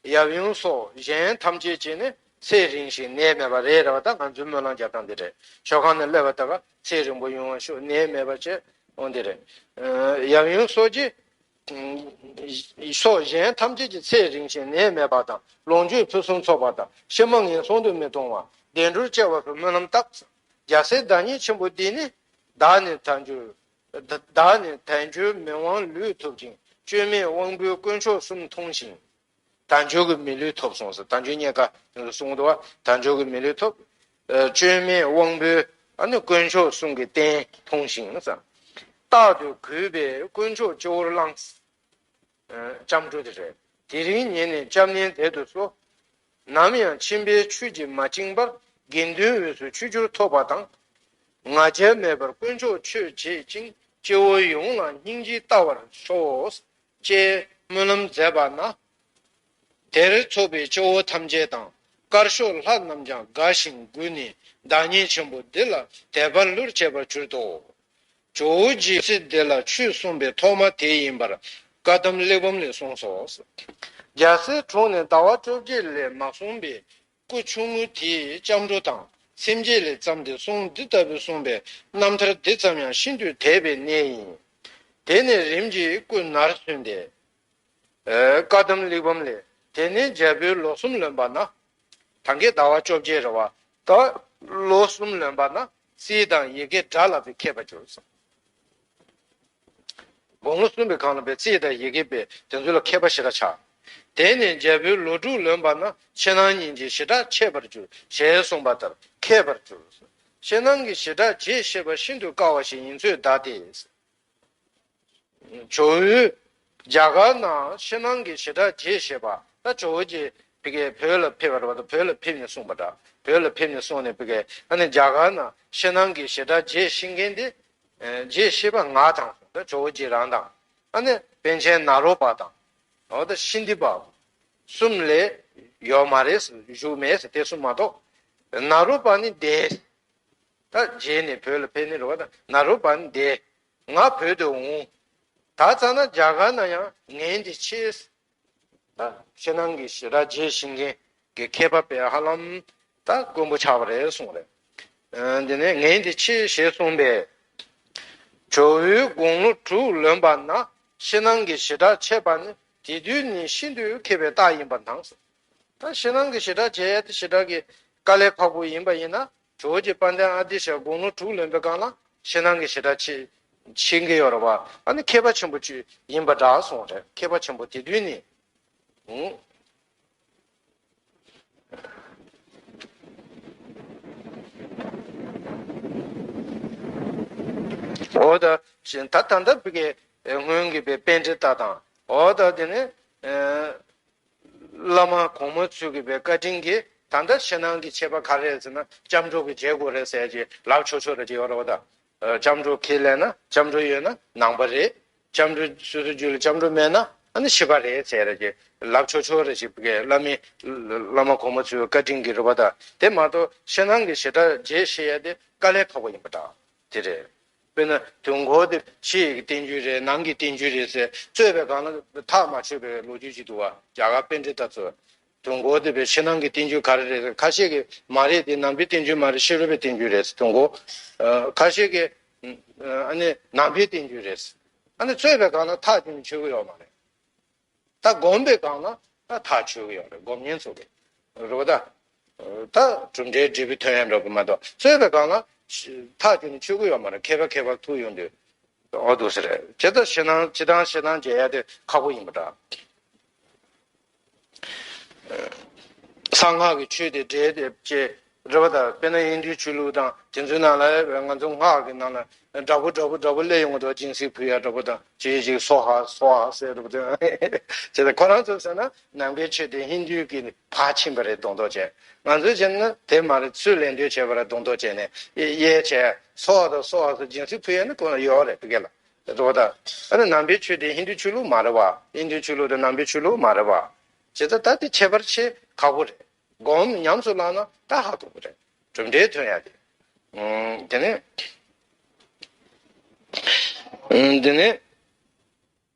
ཡབ་ཡུམ་སོགས་གཞན་ཐམས་ཅད་ཀྱིས་ནི་ཚེ་རིང་ཞིང་ནད་མེད་པ་རེད། རེད་བ། ད་ང་ཚོའི་སྨོན་ལམ་རྒྱབ་སྟངས་འདི་རེད། མཆོད་ཁང་ནས་སླེབས་པ་ད་ག་ཚེ་རིང་པོ་ཡོང་བ་ཤོག་ནད་མེད་པ་བྱས། འོ་འདི་རེད། ཡབ་ཡུམ་སོགས་ཀྱིས། སོགས་གཞན་ཐམས་ཅད་ཀྱི་ཚེ་རིང་ཞིང་ནད་མེད་པ་དང་ལོངས་སྤྱོད་ཕུན་སུམ་ཚོགས་པ་དང་ཕྱི་མ་ངན་སོང་དུ་མི་ལྟུང་བ་བདེ་འགྲོར་སྐྱེ་བར་སྨོན་ལམ་བཏབ། རྒྱལ་སྲས་བདག་ཉིད་ཆེན་པོ་འདི་ནི། བདག་ནི་དལ་འབྱོར། བདག་ནི་དལ་འབྱོར་མི་དབང་ལུས་ཐོབ་ཅིང་བཅོས་མའི་དབང་པོས་དཀོན་མཆོག་གསུམ་མཐོང་ཞིང་། དལ་འབྱོར་གྱི་མི་ལུས་ཐོབ་སོང་ཟེར། དལ་འབྱོར་རྙེད་དཀའ་གསུངས་འདུག་བ། དལ་འབྱོར་གྱི་མི་ལུས་ཐོབ། བཅོས་མའི་དབང་པོས་ཨ་ནི་དཀོན་མཆོག་གསུམ་གྱི་རྟེན་མཐོང་ཞིང་ཟེར། རྟག་ཏུ་གུས་པས་དཀོན་མཆོག་སྤྱི་བོར་བླངས། ལྕམ་དྲུག་དེ་རེད། དེ་རིང་ཉིད་ནས་སྐྱབས་གནས་མཛད་དུ་གསོལ། ནམ་ཡང་མཆིན་པའི་ཆུས་ཀྱིས་མ་བཅིངས་པར་དགེ་འདུན་འོས་སུ་ཆོས་གྱུར་ཐོབ་པ་དང་། ང་རྒྱལ་མེད་པར་དཀོན་མཆོག་མཆོད་བྱེད་ཅིང་ སྐྱེ་བོ་ཡོངས་ལ་སྙིང་རྗེས་བལྟ་བར་ཤོག་ཅེས་སྨོན་ལམ་མཛད་པ་ན། དེར་ཚོགས་པའི་སྐྱེ་བོ་ཐམས་ཅད་དང་དཀར་ཕྱོགས་ལྷ་རྣམས་ཀྱང་དགའ་ཞིང་མགུ་ནས་བདག་ཉིད་ཆེན་པོ་འདི་ལ་དད་པ་ལྷུར་བྱེད་པར་གྱུར་ཏོ། ཇོ་བོ་རྗེས་ཚེ་འདི་ལ་ཆོས་གསུངས་པའི་ཐོག་མ་དེ་ཡིན་པར་བཀའ་གདམས་གླེགས་བམ་ལས་གསུངས་སོ། རྒྱལ་སྲས་དྲུང་ནས་ཟླ་བ་བཅོ་བརྒྱད་ལས་མ་གསུངས་པའི་སྐུ་ཆུང་ངུ་དེས་སྐྱབས་འགྲོ་དང་སེམས་བསྐྱེད་ལས་བརྩམས་ཏེ་གསུང་འདི་ལྟ་བུ་གསུངས་པའི་རྣམ་ཐར་འདི་ཙམ་ཡང་ཤིན་ཏུ་དད་པའི་གནས་ཡིན། དེ་ནས་རིམ་གྱིས་སྐུ་ནར་སོན་ཏེ། ཨེ། བཀའ་གདམས་གླེགས་བམ་ལས། དེ་ནས་རྒྱལ་པོའི་ལོ་གསུམ་ལོན་པ་ན། ད་གིན་ཟླ་བ་བཅོ་བརྒྱད་རེད་བ། ད་ལོ་གསུམ་ལོན་པ་ན་རྩིས་དང་ཡི་གེ་སྒྲ་ལ་བའི་མཁས་པར་གྱུར་སོང་། དགུང་ལོ་གསུམ་པའི་སྒང་ལ་བའི་རྩིས་དང་ཡི་གེ་བའི་དེ་ཚོ་ལ་མཁས་པ་ཞེ་དྲག་ཆགས། དེ་ནས་རྒྱལ་པོའི་ལོ་དྲུག་ལོན་པ་ན་ཕྱི་ནང་གཉིས་ཀྱི་ཞེ་དྲག་འཆད་པར་གྱུར་ཞེས་གསུངས་པ་ལྟར་མཁས་པར་གྱུར། ཕྱི་ནང་གི་ཞེ་དྲག་རྗེས་ཤེས་པ་ཤིན་ཏུ་དཀའ་བ་ཞིག་ཡིན་ཚོད་གདའ་སྟེ། ཇོ་བོས་རྒྱ་གར་ནང་ཕྱི་ནང་གི་ཞེ་དྲག་རྗེས་ཤེས་པ་ད་ཇོ་བོ་རྗེ་ཕ་གིར་བོད་ལ་ཕེབས་པ་རེད་བ། ད་བོད་ལ་ཕེབས་ནས་གསུངས་པ་འདྲ། བོད་ལ་ཕེབས་ནས་གསུངས་ནས་ཕ་གིར་ཨ་ནི་རྒྱ་གར་ནང་ཕྱི་ནང་གི་ཞེ་དྲག་རྗེས་ཤེས་མཁན་དེ། ཨེ། རྗེས་ཤེས་པ་ང་དང་ད་ཇོ་བོ་རྗེ་རང་དང་། ཨ་ནི་པཎ་ཆེན་ནཱ་རོ་པ་དང་། འོ་ད་ཤཱནྟི་པ་གསུམ་ལས་ཡོད་མ་རེད། བཞུགས་མེད་ཟེར་དེ་གསུམ་མ་གཏོགས། ནཱ་རོ་པ་ནི་འདས། ད་རྗེས་ནས་བོད་ལ་ཕེབས་ནི་རེད་བ། ད་ནཱ་རོ་པ་ནི་འདས། ང་བོད་དུ་འོང་། ད་ཙ་ན་རྒྱ་གར་ན་ཡང་ངན་དེ་ཆེ། ད་ཕྱི་ནང་གི་ཞེ་དྲག་རྗེས་ཤེས་མཁན་གྱི་མཁས་པ་དཔེ་ཧ་ལམ་ད་དཀོན་པོ་ཆགས་པ་རེད་གསུངས་རེད། ཨ། འདི་ནས་ངན་དེ་ཆེ་ཞེས་གསུངས་པས། ཇོ་བོའི་དགུང་ལོ་དྲུག་ལོན་པ་ན་ཕྱི་ནང་གི་ཞེ་དྲག་འཆད་པ་ནི་དེ་དུས་ནི་ཤིན་ཏུ་མཁས་པའི་རྟགས་ཡིན་པར་སྣང་། ད་ཕྱི་ནང་གི་ཞེ་དྲག་བྱས་ཏེ་ཞེ་དྲག་གི་དཀའ་ལས་ཁག་པོ་ཡིན་པ་ཡིན་ན། ཇོ་བོ་རྗེ་དཔལ་ལྡན་ཨ་ཏི་ཤ་དགུང་ལོ་དྲུག་ལོན་པའི་སྒང་ལ་ཕྱི་ནང་གི་ཞེ་དྲག་ཕྱེ་ཕྱིན་གྱི་ཡོད་རེད་བ། ཨ་ནི་མཁས་པ་ཆེན་པོ་ཅིག་ཡིན་པ་འདྲ་གསུངས་རེད། མཁས་པ་ཆེན་པོ་དེ་དུས་ནི། ཨུང་། འོ་ད་ད་ད་ལྟ་བི་གའི་སྔོན་གྱི་པའི་པཎྜི་ཏ་དང་། འོ་ད་དེ་ནི། བླ་མ་གོང་མ་ཚོས་ཀྱི་པའི་བཀའ་དྲིན་གྱིས་ད་ལྟ་ཕྱི་ནང་གི་ཆད་པ་ག་རེ་རེད་ཟེར་ན་སྐྱབས་འགྲོ་གི་བྱེད་དགོས་རེད་ཟེར་གྱི་ལབ་ཆོག་ཆོག་རེད་ཅེས་ཡོད་རེད་བ། ད་སྐྱབས་འགྲོ་ཁས་ལེན་ན་སྐྱབས་འགྲོ་ཡོད་ན་ནང་པ་རེད། སྐྱབས་འགྲོ་སོ་སོའི་རྒྱུད་ལ་སྐྱབས་འགྲོ་མེད་ན་ཨ་ནི་ཕྱི་པ་རེད་ཟེར་རེད་ཅེས་ལབ་ཆོག་ཆོག་རེད་ཅེས་བླ་མའི་བླ་མ་གོང་མ་ཚོའི་བཀའ་དྲིན་གྱིས་རེད་བ། ད་དེ་མ་གཏོགས་ཕྱི་ནང་གི་ཞེ་དྲག་རྗེས་ཤེས་ཡ་དེ་དཀའ་ལས་ཁག་པོ་ཡིན་པ་འདྲ། དེ་རེད། དཔེར་ན་དུས་འཁོར་དེ་ཕྱི་ཡི་བསྟན་བཅོས་རེད། ནང་གི་བསྟན་བཅོས་རེད་ཟེར་རྩོད་པའི་སྒང་ལ་ཐག་མ་ཆོད་པའི་ལོ་རྒྱུས་ཅིག་འདུག་བ། རྒྱ་གར་པཎྜི་ཏ་ཚོས་དུས་འཁོར་དེ་པའི་ཕྱི་ནང་གི་བསྟན་བཅོས་ག་རེ་རེད་ཟེར། ཁ་ཤས་ཀྱིས་མ་རེད། དེ་ནང་པའི་བསྟན་བཅོས་མ་རེད། ཕྱི་རོལ་པའི་བསྟན་བཅོས་རེད་ཟེར། དུས་འཁོར་ཁ་ཤས་ཀྱིས་ཨ་ནི་ནང་པའི་བསྟན་བཅོས་རེད་ཟེར། ཨ་ནི་རྩོད་པའི་སྒང་ལ་ཐག་གཅོད་ནས་ཆོད་ཀྱི་ཡོད་མ་རེད། ད་སྒོམ་པའི་སྒང་ལ་ད་ཐག་ཆོད་ཀྱི་ཡོད་རེད། སྒོམ་ཉན་ཚོ་གི་རེད་བ། ད་ད་གྲུབ་འབྲས་འབྲས་བུ་ཐོན་ཡ་འགྲོ་གི་མ་གཏོགས་རྩོད་པའི་སྒང་ལ་ཐག་གཅོད་ནས་ཆོད་ཀྱི་ཡོད་མ་རེད། མཁས་པ་མཁས་པ་ཐུག་ཡོང་དུས་འོ་འདུག་ས་རེད། ཇི་ལྟར་ཕྱི་ནང་ཕྱི་དང་ཕྱི་ནང་འབྱེད་ཡ་དེ་ཁག་པོ་ཡིན་པ་འདྲ། གསང་སྔགས་ཀྱི་ཆོས་དེ་འབྲེལ་ཏེ་བཅས་རེད་བ། ད་དཔེར་ན་ཧིན་དུའི་ཆོས་ལུགས་དང་དེ་ཚོའི་ནང་ལ་ང་ཚོ་སྔགས་ཀྱི་ནང་ལ་འདྲ་པོ་འདྲ་པོ་འདྲ་པོ་སླེབས་ཡོང་གི་འདུག་སྦྱིན་སྲེག་ཕུལ་ཡ་འདྲ་པོ་དང་ཅི་ཞིག་སྭཱ་ཧཱ་སྭཱ་ཧཱ་ཟེར་འདྲ་པོ་དང་། བྱས་ཙང་ཁོ་རང་ཚོ་ཟེར་ན་ནང་པའི་ཆོས་དེ་ཧིན་དུའི་གི་ཕར་ཕྱིན་པ་རེད་མདོག་མདོག་བྱས། ང་ཚོས་བྱས་ན་དེ་མ་རེད། ཚུར་ལེན་འདོད་བྱས་པ་རེད་མདོག་མདོག་བྱས་ནས་གཡས་བྱས་སྭཱ་ཧཱ་དང་སྭཱ་ཧཱ་ཟེར་སྦྱིན་སྲེག་ཕུལ་ཡ་ནི་ཁོ་ན་ཡོད་རེད་ཕ་གི་ལ། རེད་བ། ད་ཨ་ནི་ནང་པའི་ཆོས་དེ་ཧིན་དུའི་ཆོས་ལུགས་མ་རེད་བ། ཧིན་དུའི་ཆོས་ལུགས་དེ་ནང་པའི་ཆོས་ལུགས་མ་རེད་བ། བྱས་ཙང་ད་དེ་ཁྱད་པར་ཆེས་ཁག་པོ་རེད། སྒོམ་ཉམས་སུ་བླངས་ན་ད་ཧ་གོ་གི་རེད། གྲུབ་འབྲས་ཐོན་ཡ་དེ། ཨུམ། དེ་ནས་ཨུམ། དེ་ནས་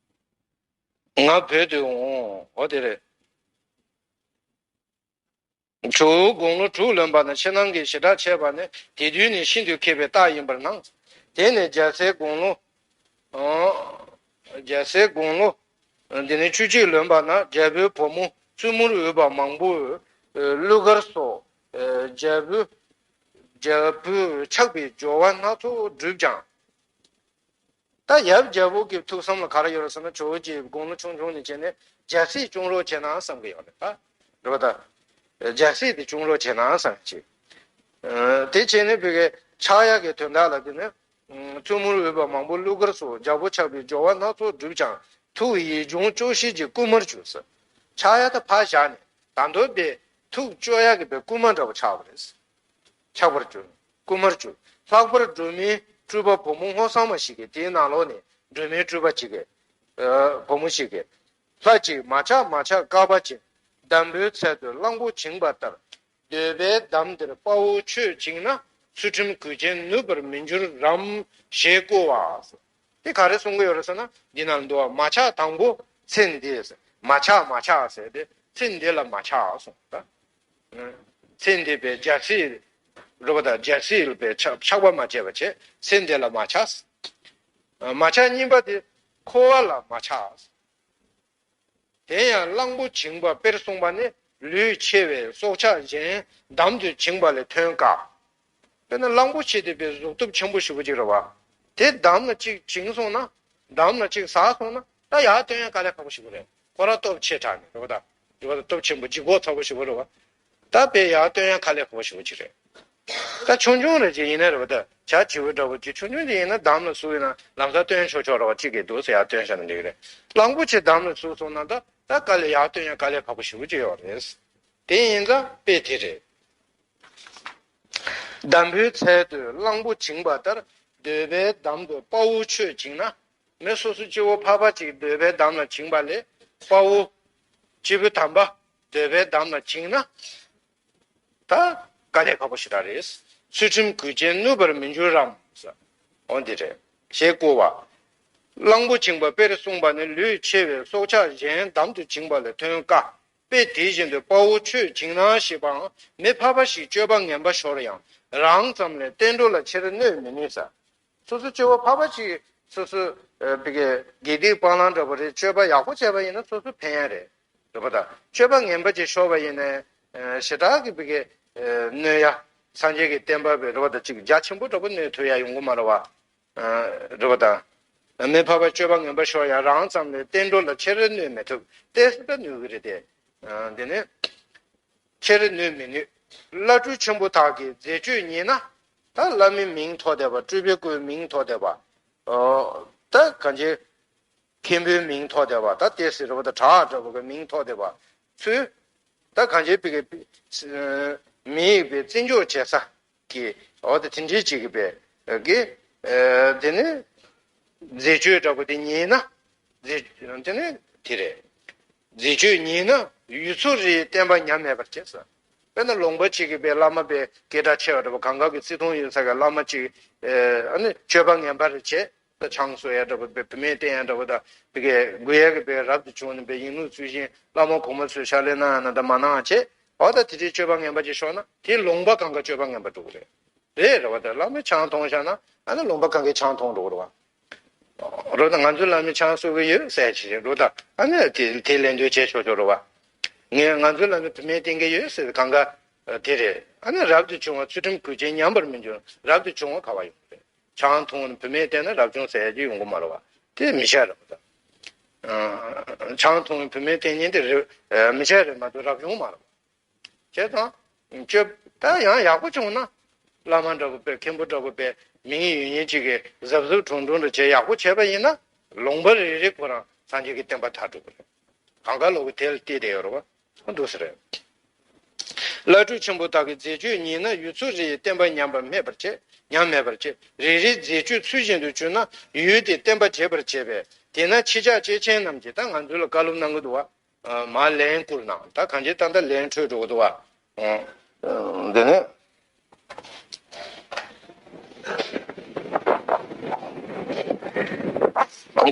ང་བོད་དུ་འོང་། འོ་དེ་རེད། ཇོ་བོ་དགུང་ལོ་དྲུག་ལོན་པ་ན་ཕྱི་ནང་གི་ཞེ་དྲག་འཆད་པ་ནི་དེ་དུས་ནི་ཤིན་ཏུ་མཁས་པའི་རྟགས་ཡིན་པར་སྣང་། དེ་ནས་རྒྱལ་སྲས་དགུང་ལོ། ཨོ། རྒྱལ་སྲས་དགུང་ལོ། འདི་ནི་བཅུ་གཅིག་ལོན་པ་ན་རྒྱལ་པོའི་བུ་མོ་བཙུན་མོར་འོས་པ་མང་པོས་གླུ་གར་སོགས་རྒྱལ་པོའི་རྒྱལ་པོའི་ཆགས་པའི་སྦྱོར་བ་སྣ་ཚོགས་བསྒྲུབས་ཀྱང་། ད་ཡབ་རྒྱལ་པོ་གི་ཐུགས་བསམ་ལ་ག་རེ་ཡོད་རེད་ཟེར་ན། ཇོ་བོ་རྗེ་དགུང་ལོ་ཆུང་ཆུང་ནས་བྱས་ནས་རྒྱལ་སྲིད་སྐྱོང་རོགས་བྱས་ན་བསམ་གྱི་ཡོད་རེད། ད་རེད་པ། ད་རྒྱལ་སྲིད་དེ་སྐྱོང་རོགས་བྱས་ན་བསམ་གྱི། དེ་བྱས་ནས་བོད་ཀྱི་ཕྱག་གཡས་ཀྱི་དོན་དག་ལ་དེ་ནི་བཙུན་མོར་འོས་པ་མང་པོ་གླུ་གར་སོགས་རྒྱལ་པོ་ཆགས་པའི་སྦྱོར་བ་སྣ་ཚོགས་བསྒྲུབས་ཀྱང་ཐུགས་ཡིད་འབྱུང་སྐྱོ་ཤས་ཀྱི་སྐུལ་མར་གྱུར་ཟེར། ཕྱག་གཡས་ད་ཕར་བཞག་ནས་ད་དུང་པའི་ཐུགས་སྐྱོ་ཡག་གི་པའི་སྐུལ་མ་འདྲ་པོ་ཆགས་པ་རེད། ཆགས་པར་གྱུར། སྐུལ་མར་གྱུར། ལྷག་པར་སྒྲོལ་མའི་ སྤྲུལ་པ་བུ་མོ་སྔོ་བསངས་མ་ཞིག་གིས། དེའི་ནང་ལོགས་ནས་སྒྲོལ་མའི་སྤྲུལ་པ་ཅིག་གིས། ཨ། བུ་མོ་ཞིག་གིས། ལྷ་གཅིག་མ་ཆགས་མ་ཆགས་བསྐལ་པ་ཅན། འདམ་བུའི་ཚལ་དུ་གླང་པོ་བྱིང་བ་ལྟར། འདོད་པའི་འདམ་འདིར་དཔའ་བོ་ཁྱོད་བྱིང་ན། ཚུལ་ཁྲིམས་གོས་ཅན་ནུབ་པར་མི་འགྱུར་རམ། ཞེས་བསྐུལ་བ། དེ་ག་རེ་གསུང་གི་ཡོད་རེད་ཟེར་ན། འདི་ནང་འདུག་བ། མ་ཆགས་དང་པོ་ཚེ་འདི། མ་ཆགས་མ་ཆགས་ཟེར་ཏེ་ཚེ་འདི་ལ་མ་ཆགས་གསུངས་ད། ཚེ་འདི་པའི་རྒྱལ་སྲིད་རོལ་པ་དང་རྒྱལ་སྲིད་པའི་ཆགས་ཆགས་པ་མ་བྱས་པ་བྱས། ཚེ་འདི་ལ་མ་ཆགས། མ་ཆགས་གཉིས་པ་དེ་འཁོར་བ་ལ་མ་ཆགས། དེ་ཡང་གླང་པོ་བྱིང་བ་དཔེར་གསུངས་པ་ནི་ལུས་ཆེ་བས་སྲོག་ཆགས་གཞན་འདམ་དུ་བྱིང་བ་ལས་ཐོན་དཀའ། དཔེར་ན་གླང་པོ་ཆེ་དེ་པའི་གཟུགས་སྟོབས་ཆེན་པོ་ཞེ་པོ་ཅིག་རེད་བ། དེ་འདམ་ལ་ཅིག་བྱིང་སོང་ན། འདམ་ལ་ཅིག་ཟག་སོང་ན། ད་ཡར་བཏོན་ཡ་དཀའ་ལས་ཁག་པོ་ཞེ་པོ་རེད། ཁོ་རང་སྟོབས་ཆེ་དྲགས་ནས་རེད་བ་ད། རེད་བ་ད། སྟོབས་ཆེན་པོ་ལྗིད་ཁོག་ཚ་པོ་ཞེ་པོ་རེད་བ། ད་དཔེ་ཡར་བཏོན་ཡ་དཀའ་ལས་ཁག་པོ་ཞེ་པོ་ཅིག་རེད། ད་ཆུང་ཆུང་རེད་ཅེས་ཡིན་ན་རེད་བ་ད། བྱ་བྱིའུ་འདྲ་བོ་ཅིག་ཆུང་ཆུང་ཅིག་ཡིན་ན་འདམ་ལ་ཟུག་ཡིན་ན་ལམ་སང་བཏོན་ཆོག་ཆོག་རེད་བ། གཅིག་གིས་འདུག་ཟེར་ཡར་བཏོན་བཞག་ན་འགྲིག་གི་རེད། གླང་པོ་ཆེ་འདམ་ལ་ཟུག་སོང་ན་ད་ད་དཀའ་ལས་ཡར་བཏོན་ཡ་དཀའ་ལས་ཁག་པོ་ཞེ་པོ་ཅིག་ཡོད་རེད། དེ་ཡིན་ཙང་དཔེ་དེ་རེད། འདམ་བུའི་ཚལ་དུ་གླང་པོ་བྱིང་བ་ལྟར། འདོད་པའི་འདམ་དུ་དཔའ་བོ་ཁྱོད་བྱིང་ན། མི་སོ་སོ་སྐྱེ་བོ་ཕལ་པ་ཅིག་འདོད་པའི་འདམ་ལ་བྱིང་བ་ལས། དཔའ་བོ་སྐྱེས་བུ་དམ་པ་འདོད་པའི་འདམ་ལ་བྱིང་ན། ད་དཀའ་ལས་ཁག་པོ་ཞེ་དྲག་རེད། ཚུལ་ཁྲིམས་གོས་ཅན་ནུབ་པར་མི་འགྱུར་རམ། འོ་འདི་རེད། ཞེས་བསྐུལ་བ། གླང་པོ་བྱིང་བ་དཔེར་གསུངས་པ་ནི་ལུས་ཆེ་བས་སྲོག་ཆགས་གཞན་འདམ་དུ་བྱིང་བ་ལས་ཐོན་དཀའ། དཔེ་དེ་བཞིན་དུ་དཔའ་བོ་ཁྱོད་བྱིང་ན་ཞེས་པའང་མི་ཕལ་པ་ཞིག་སྤྱོད་པ་ངན་པ་ཤོར་ཡང་རང་ཙམ་ལས་བསྟན་འགྲོ་ལ་ཆེར་གནོད་མི་ནུས་ས། སོ་སོ་སྐྱེ་བོ་ཕལ་པ་ཅིག་སོ་སོ་ཨ་བི་གའི་དགེ་སྡིག་སྤང་བླང་འདྲ་པོ་རེད། སྤྱོད་པ་ཡག་པོ་བྱས་པ་ཡིན་ན་སོ་སོ་ཕན་ཡ་རེད། རེད་པ་ད། སྤྱོད་པ་ངན་པ་ཅིག་ཤོར་བ་ཡིན་ན་ཨ་ཞེ་དྲག་གི་བི་གའི་ཨ་གནོད་ཡ། སངས་རྒྱས་ཀྱི་བསྟན་པ་བི་རེད་པ་ད་ཅིག་རྒྱ་ཆེན་པོ་འདྲ་པོ་གནོད་ཐུབ་ཡ་ཡོང་གི་མ་རེད་བ། རེད་པ་དང་། མི་ཕལ་པ་སྤྱོད་པ་ངན་པ་ཤོར་ཡང་རང་ཙམ་ལས་བསྟན་འགྲོ་ལ་ཆེར་གནོད་མི་ཐུབ། ཏོག་ཙམ་ད་གནོད་གི་རེད་དེ། འདི་ནི་ཆེར་གནོད་མི་ནུས། བླ་སྤྲུལ་ཆེན་པོ་དག་གི་མཛེས་སྤྱོད་ཉེས་ན། ད་བླ་མའི་མིང་ཐོགས་བསྡད་པ། སྤྲུལ་པའི་སྐུའི་མིང་ཐོགས་བསྡད་པ། ད་གང་ཅི། མཁན་པོའི་མིང་ཐོགས་བསྡད་པ། ད་ཏོག་ཙམ་རེད་པ་ད་གྲགས་འདྲ་པོ་གི་མིང་ཐོགས་བསྡད་པ། ཚུལ། ད་གང་ཅི་བི་གའི་མི་ཡི་བི་བརྩི་འཇོག་བྱེད་ས། གི། འོ་ད་དེ་འདྲའི་ཅིག་གི་བི་གི། དེ་ནི་མཛེས་སྤྱོད་འདྲ་པོ་དེ་ཉེས་ན། མཛེས། དེ་ནི་དེ་རེད། མཛེས་སྤྱོད་ཉེས་ན་ཡུལ་ཚོ་རེའི་བསྟན་པ་ཉམས་མེད་པར་བྱེད་ཟེར། དཔེར་ན་ལུང་པ་ཅིག་གི་བི་བླ་མ་བི་སྐད་གྲགས་ཆེ་བ་འདྲ་པོ་གང་ག་གི་བརྩི་མཐོང་ཡོད་ས་གི་བླ་མ་ཅིག་ཨ་ནི་སྤྱོད་པ་ངན་པ་རེ་བྱེད། ད་ཆང་གསོལ་ཡ་འདྲ་པོ་བི་བུད་མེད་བསྟེན་ཡ་འདྲ་པོ་ད་བི་གའི་དགོས་ཡ་གི་བི་རབ་ཏུ་བྱུང་ནས་བི་ཡིན་ལུགས་ཚུལ་བཞིན་བླ་མ་གོང་མ་ཚོས་ཕྱག་ལས་གནང་ཡ་ན་ད་མ་གནང་བྱེད། འོ་ད་དེ་འདྲའི་སྤྱོད་པ་ངན་པ་ཅིག་ཤོར་ན་དེ་ལུང་པ་གང་ག་སྤྱོད་པ་ངན་པ་འགྲོ་གི་རེད། རེད་རེད་བ། ད་བླ་མས་ཆང་འཐུང་བཞག་ན་ཨ་ནི་ལུང་པ་གང་གའི་ཆང་འཐུང་འགྲོ་གི་རེད་བ། རོ་ད་ང་ཚོའི་བླ་མས་ཆང་གསོལ་གི་ཡོད་ཟེར་བྱས་རོ་ད་ཨ་ནི་དེ་དེ་ལན་འདེབས་བྱས་ཆོག་ཆོག་རེད་བ། ངས་ང་ཚོའི་བླ་མས་བུད་མེད་བསྟེན་གི་ཡོད་ཟེར་གང་ག་དེ་རེད། ཨ་ནི་རབ་ཏུ་བྱུང་བ་ཚུལ་ཁྲིམས་གོས་ཅན་ཉམས་པར་མི་འགྱུར། རབ་ཏུ་བྱུང་བ་ག་བ་ཡོང་གི་རེད། ཆང་འཐུང་ནས་བུད་མེད་བསྟེན་ན་རབ་བྱུང་ཟེར་ཡ་ཅིག་ཡོང་གི་མ་རེད་བ། དེ་མི་བྱ་རེད་བ་ད། ཆང་འཐུང་ནས་བུད་མེད་བསྟེན་མཁན་དེ་རེད། མི་བྱ་རེད་མ་གཏོགས་རབ་བྱུང་མ་རེད་བ། བྱས་ཙང་། སྤྱོད་ད་ཡང་ཡག་པོ་བྱུང་ན། བླ་མ་འདྲ་པོ་བས་མཁན་པོ་འདྲ་པོ་བས་མིང་ཡོད་མཁན་ཅིག་གིས་གཟབ་གཟབ་དྲུང་དྲུང་འདྲ་བྱས་ཡག་པོ་བྱས་པ་ཡིན་ན། ལུང་པ་རེ་རེ་ཁོ་རང་སངས་རྒྱས་ཀྱི་བསྟན་པ་དར་འགྲོ་གི་རེད། གང་ག་ལོག་གི་དེ་ལ་བལྟས་བསྡད་ཡོད་རེད་བ། འདུག་ཟེར། བླ་སྤྲུལ་ཆེན་པོ་དག་གི་མཛེས་སྤྱོད་ཉེས་ན་ཡུལ་ཚོ་རེའི་བསྟན་པ་ཉམས་པ་མེད་པར་བྱེད། ཉམས་མེད་པར་བྱེད། རེ་རེའི་མཛེས་སྤྱོད་ཚུལ་བཞིན་དུ་གྱུར་ན་ཡུལ་དེ་བསྟན་པ་རྒྱས་པར་བྱེད་པས་དེས་ན་ཕྱི་ཕྱོགས་སྐྱེས་ཆེན་རྣམས་ཀྱིས་ད་ང་ཚོ་ལ་བཀའ་སློབ་གནང་གི་འདུག་བ། མར་ལན་བསྐུར་གནང་། ད་གང་ཅི་ད་ལྟ་ལན་འཕྲོད་འགྲོ་གི་འདུག་བ། འདི་ནི།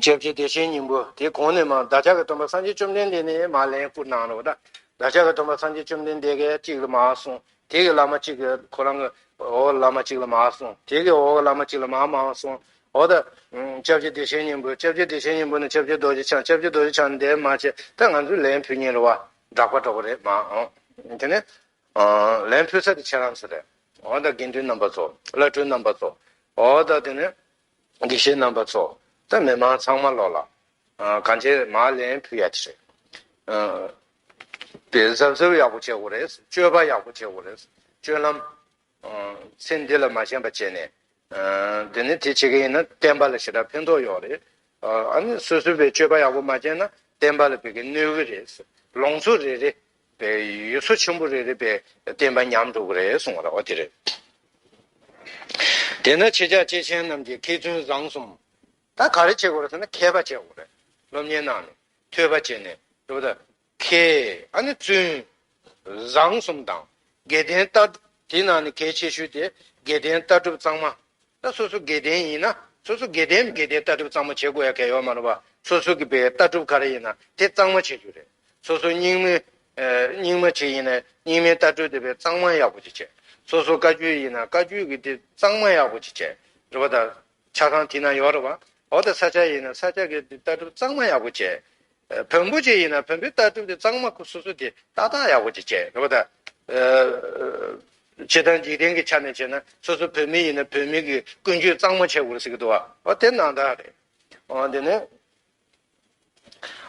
སྐྱབས་རྗེ་བདེ་ཆེན་སྙིང་པོ་དེ་གོང་ནས་མར་བདག་ཅག་གི་སྟོན་པ་སངས་རྒྱས་བཅོམ་ལྡན་འདས་ནས་མར་ལན་བསྐུར་གནང་རོགས། ད་བདག་ཅག་གི་སྟོན་པ་སངས་རྒྱས་བཅོམ་ལྡན་འདས་ཀྱིས་གཅིག་ལ་མར་གསུངས། དེ་གི་བླ་མ་གཅིག་གིས་ཁོ་རང་གི་འོག་བླ་མ་གཅིག་ལ་མར་གསུངས། དེ་གི་འོག་བླ་མ་གཅིག་ལ་མར་མར་གསུངས། འོ་ད། སྐྱབས་རྗེ་བདེ་ཆེན་སྙིང་པོ། སྐྱབས་རྗེ་བདེ་ཆེན་སྙིང་པོ་ནས་སྐྱབས་རྗེ་རྡོ་རྗེ་འཆང་། སྐྱབས་རྗེ་རྡོ་རྗེ་འཆང་འདིར་མར་བྱས། ད་ང་ཚོས་ལན་ཕུལ་མཁན་རེད་བ། གྲགས་པ་འདྲ་པོ་རེད་མ། འོ། དེ་ནས། ལན་ཕུལ་ས་དེ་ཁྱེད་རང་ཚོ་རེད། འོ་ད་དགེ་འདུན་རྣམ་པ་ཚོ། བླ་སྤྲུལ་རྣམ་པ་ཚོ། འོ་ད་དེ་ནས། དགེ་བཤེས་རྣམ་པ་ཚོ། ད་མི་མང་ཚང་མ་ལོག་ལ། གང་ཅི་མར་ལན་ཕུལ་ཡ་དེ་རེད། དེ་གཟབ་གཟབ་ཡག་པོ་བྱེད་དགོས་རེད། སྤྱོད་པ་ཡག་པོ་བྱེད་དགོས་རེད། སྤྱོད་ལམ། ཚེ་འདི་ལ་མ་ཞེན་པ་བྱས་ནས། འདི་ནི་དེ་བྱེད་ཀྱི་ཡིན་ན་བསྟན་པ་ལ་ཞེ་དྲག་ཕན་ཐོགས་ཡོད་རེད། ཨ་ནི་སོ་སོའི་བའི་སྤྱོད་པ་ཡག་པོ་མ་བྱས་ན་བསྟན་པ་ལ་བའི་གི་གནོད་གི་རེད། ལུང་ཚོ་རེ་རེ་བའི་ཡུལ་ཚོ་ཆེན་པོ་རེ་རེ་བའི་བསྟན་པ་ཉམས་འགྲོ་གི་རེད་གསུངས་པ་རེད། འོ་དེ་རེད། དེས་ན་ཁྱེད་ཅག་སྐྱེས་ཆེན་རྣམས་ཀྱིས་མཁས་བཙུན་བཟང་གསུམ། ད་ག་རེ་བྱེད་དགོས་རེད་ཟེར་ན་མཁས་པ་བྱེད་དགོས་རེད། སློབ་གཉེར་གནང་ནས་ཐོས་པ་བྱས་ནས་རེད་པ་ད། མཁས་ཨ་ནི་བཙུན་བཟང་གསུམ་དང་། དགེ་ལྡན་ལྟ་གྲུབ་དེའི་ནང་ནས་གལ་ཆེ་ཤོས་དེ་དགེ་ལྡན་ལྟ་གྲུབ་གཙང་མ། ད་སོ་སོ་དགེ་ལྡན་ཡིན་ན་སོ་སོ་དགེ་ལྡན་དགེ་ལྡན་ལྟ་གྲུབ་གཙང་མ་བྱེད་དགོས་ཡ་གལ་ཡོད་མ་རེད་པ། སོ་སོ་གི་བའི་ལྟ་གྲུབ་ག་རེ་ཡིན་ན་དེ་གཙང་མ་བྱེད་རྒྱུ་རེད། སོ་སོ་རྙིང་མའི་རྙིང་མ་ཅིག་ཡིན་ན་རྙིང་མའི་ལྟ་གྲུབ་དེ་བའི་གཙང་མ་ཡག་པོ་ཅིག་བྱས། སོ་སོ་བཀའ་བརྒྱུད་ཡིན་ན་བཀའ་བརྒྱུད་ཀྱི་དེ་གཙང་མ་ཡག་པོ་ཅིག་བྱས། རེད་པ་ད། ཆ་ཚང་དེ་ན་ཡོད་རེད་པ། འོ་ད་ས་སྐྱ་ཡིན་ན་ས་སྐྱ་གི་དེ་ལྟ་གྲུབ་གཙང་མ་ཡག་པོ་བྱས། བོན་པོ་ཅིག་ཡིན་ན་བོན་པོའི་ལྟ་གྲུབ་དེ་གཙང་མ་ཁོ་སོ་སོ་དེ་ཏག་ཏག་ཡག་པོ་ཅིག་བྱས་རེད་པ་ད། སྤྱིར་བཏང་འཇིག་རྟེན་གྱི་ཆ་ནས་བྱས་ན་སོ་སོ་བོད་མི་ཡིན་ན་བོད་མི་གི་ཀུན་སྤྱོད་གཙང་མ་བྱེད་དགོས་ཟེར་གི་འདུག་བ། འོ་དེ་ནང་ད་རེད། འོ་དེ་ནས།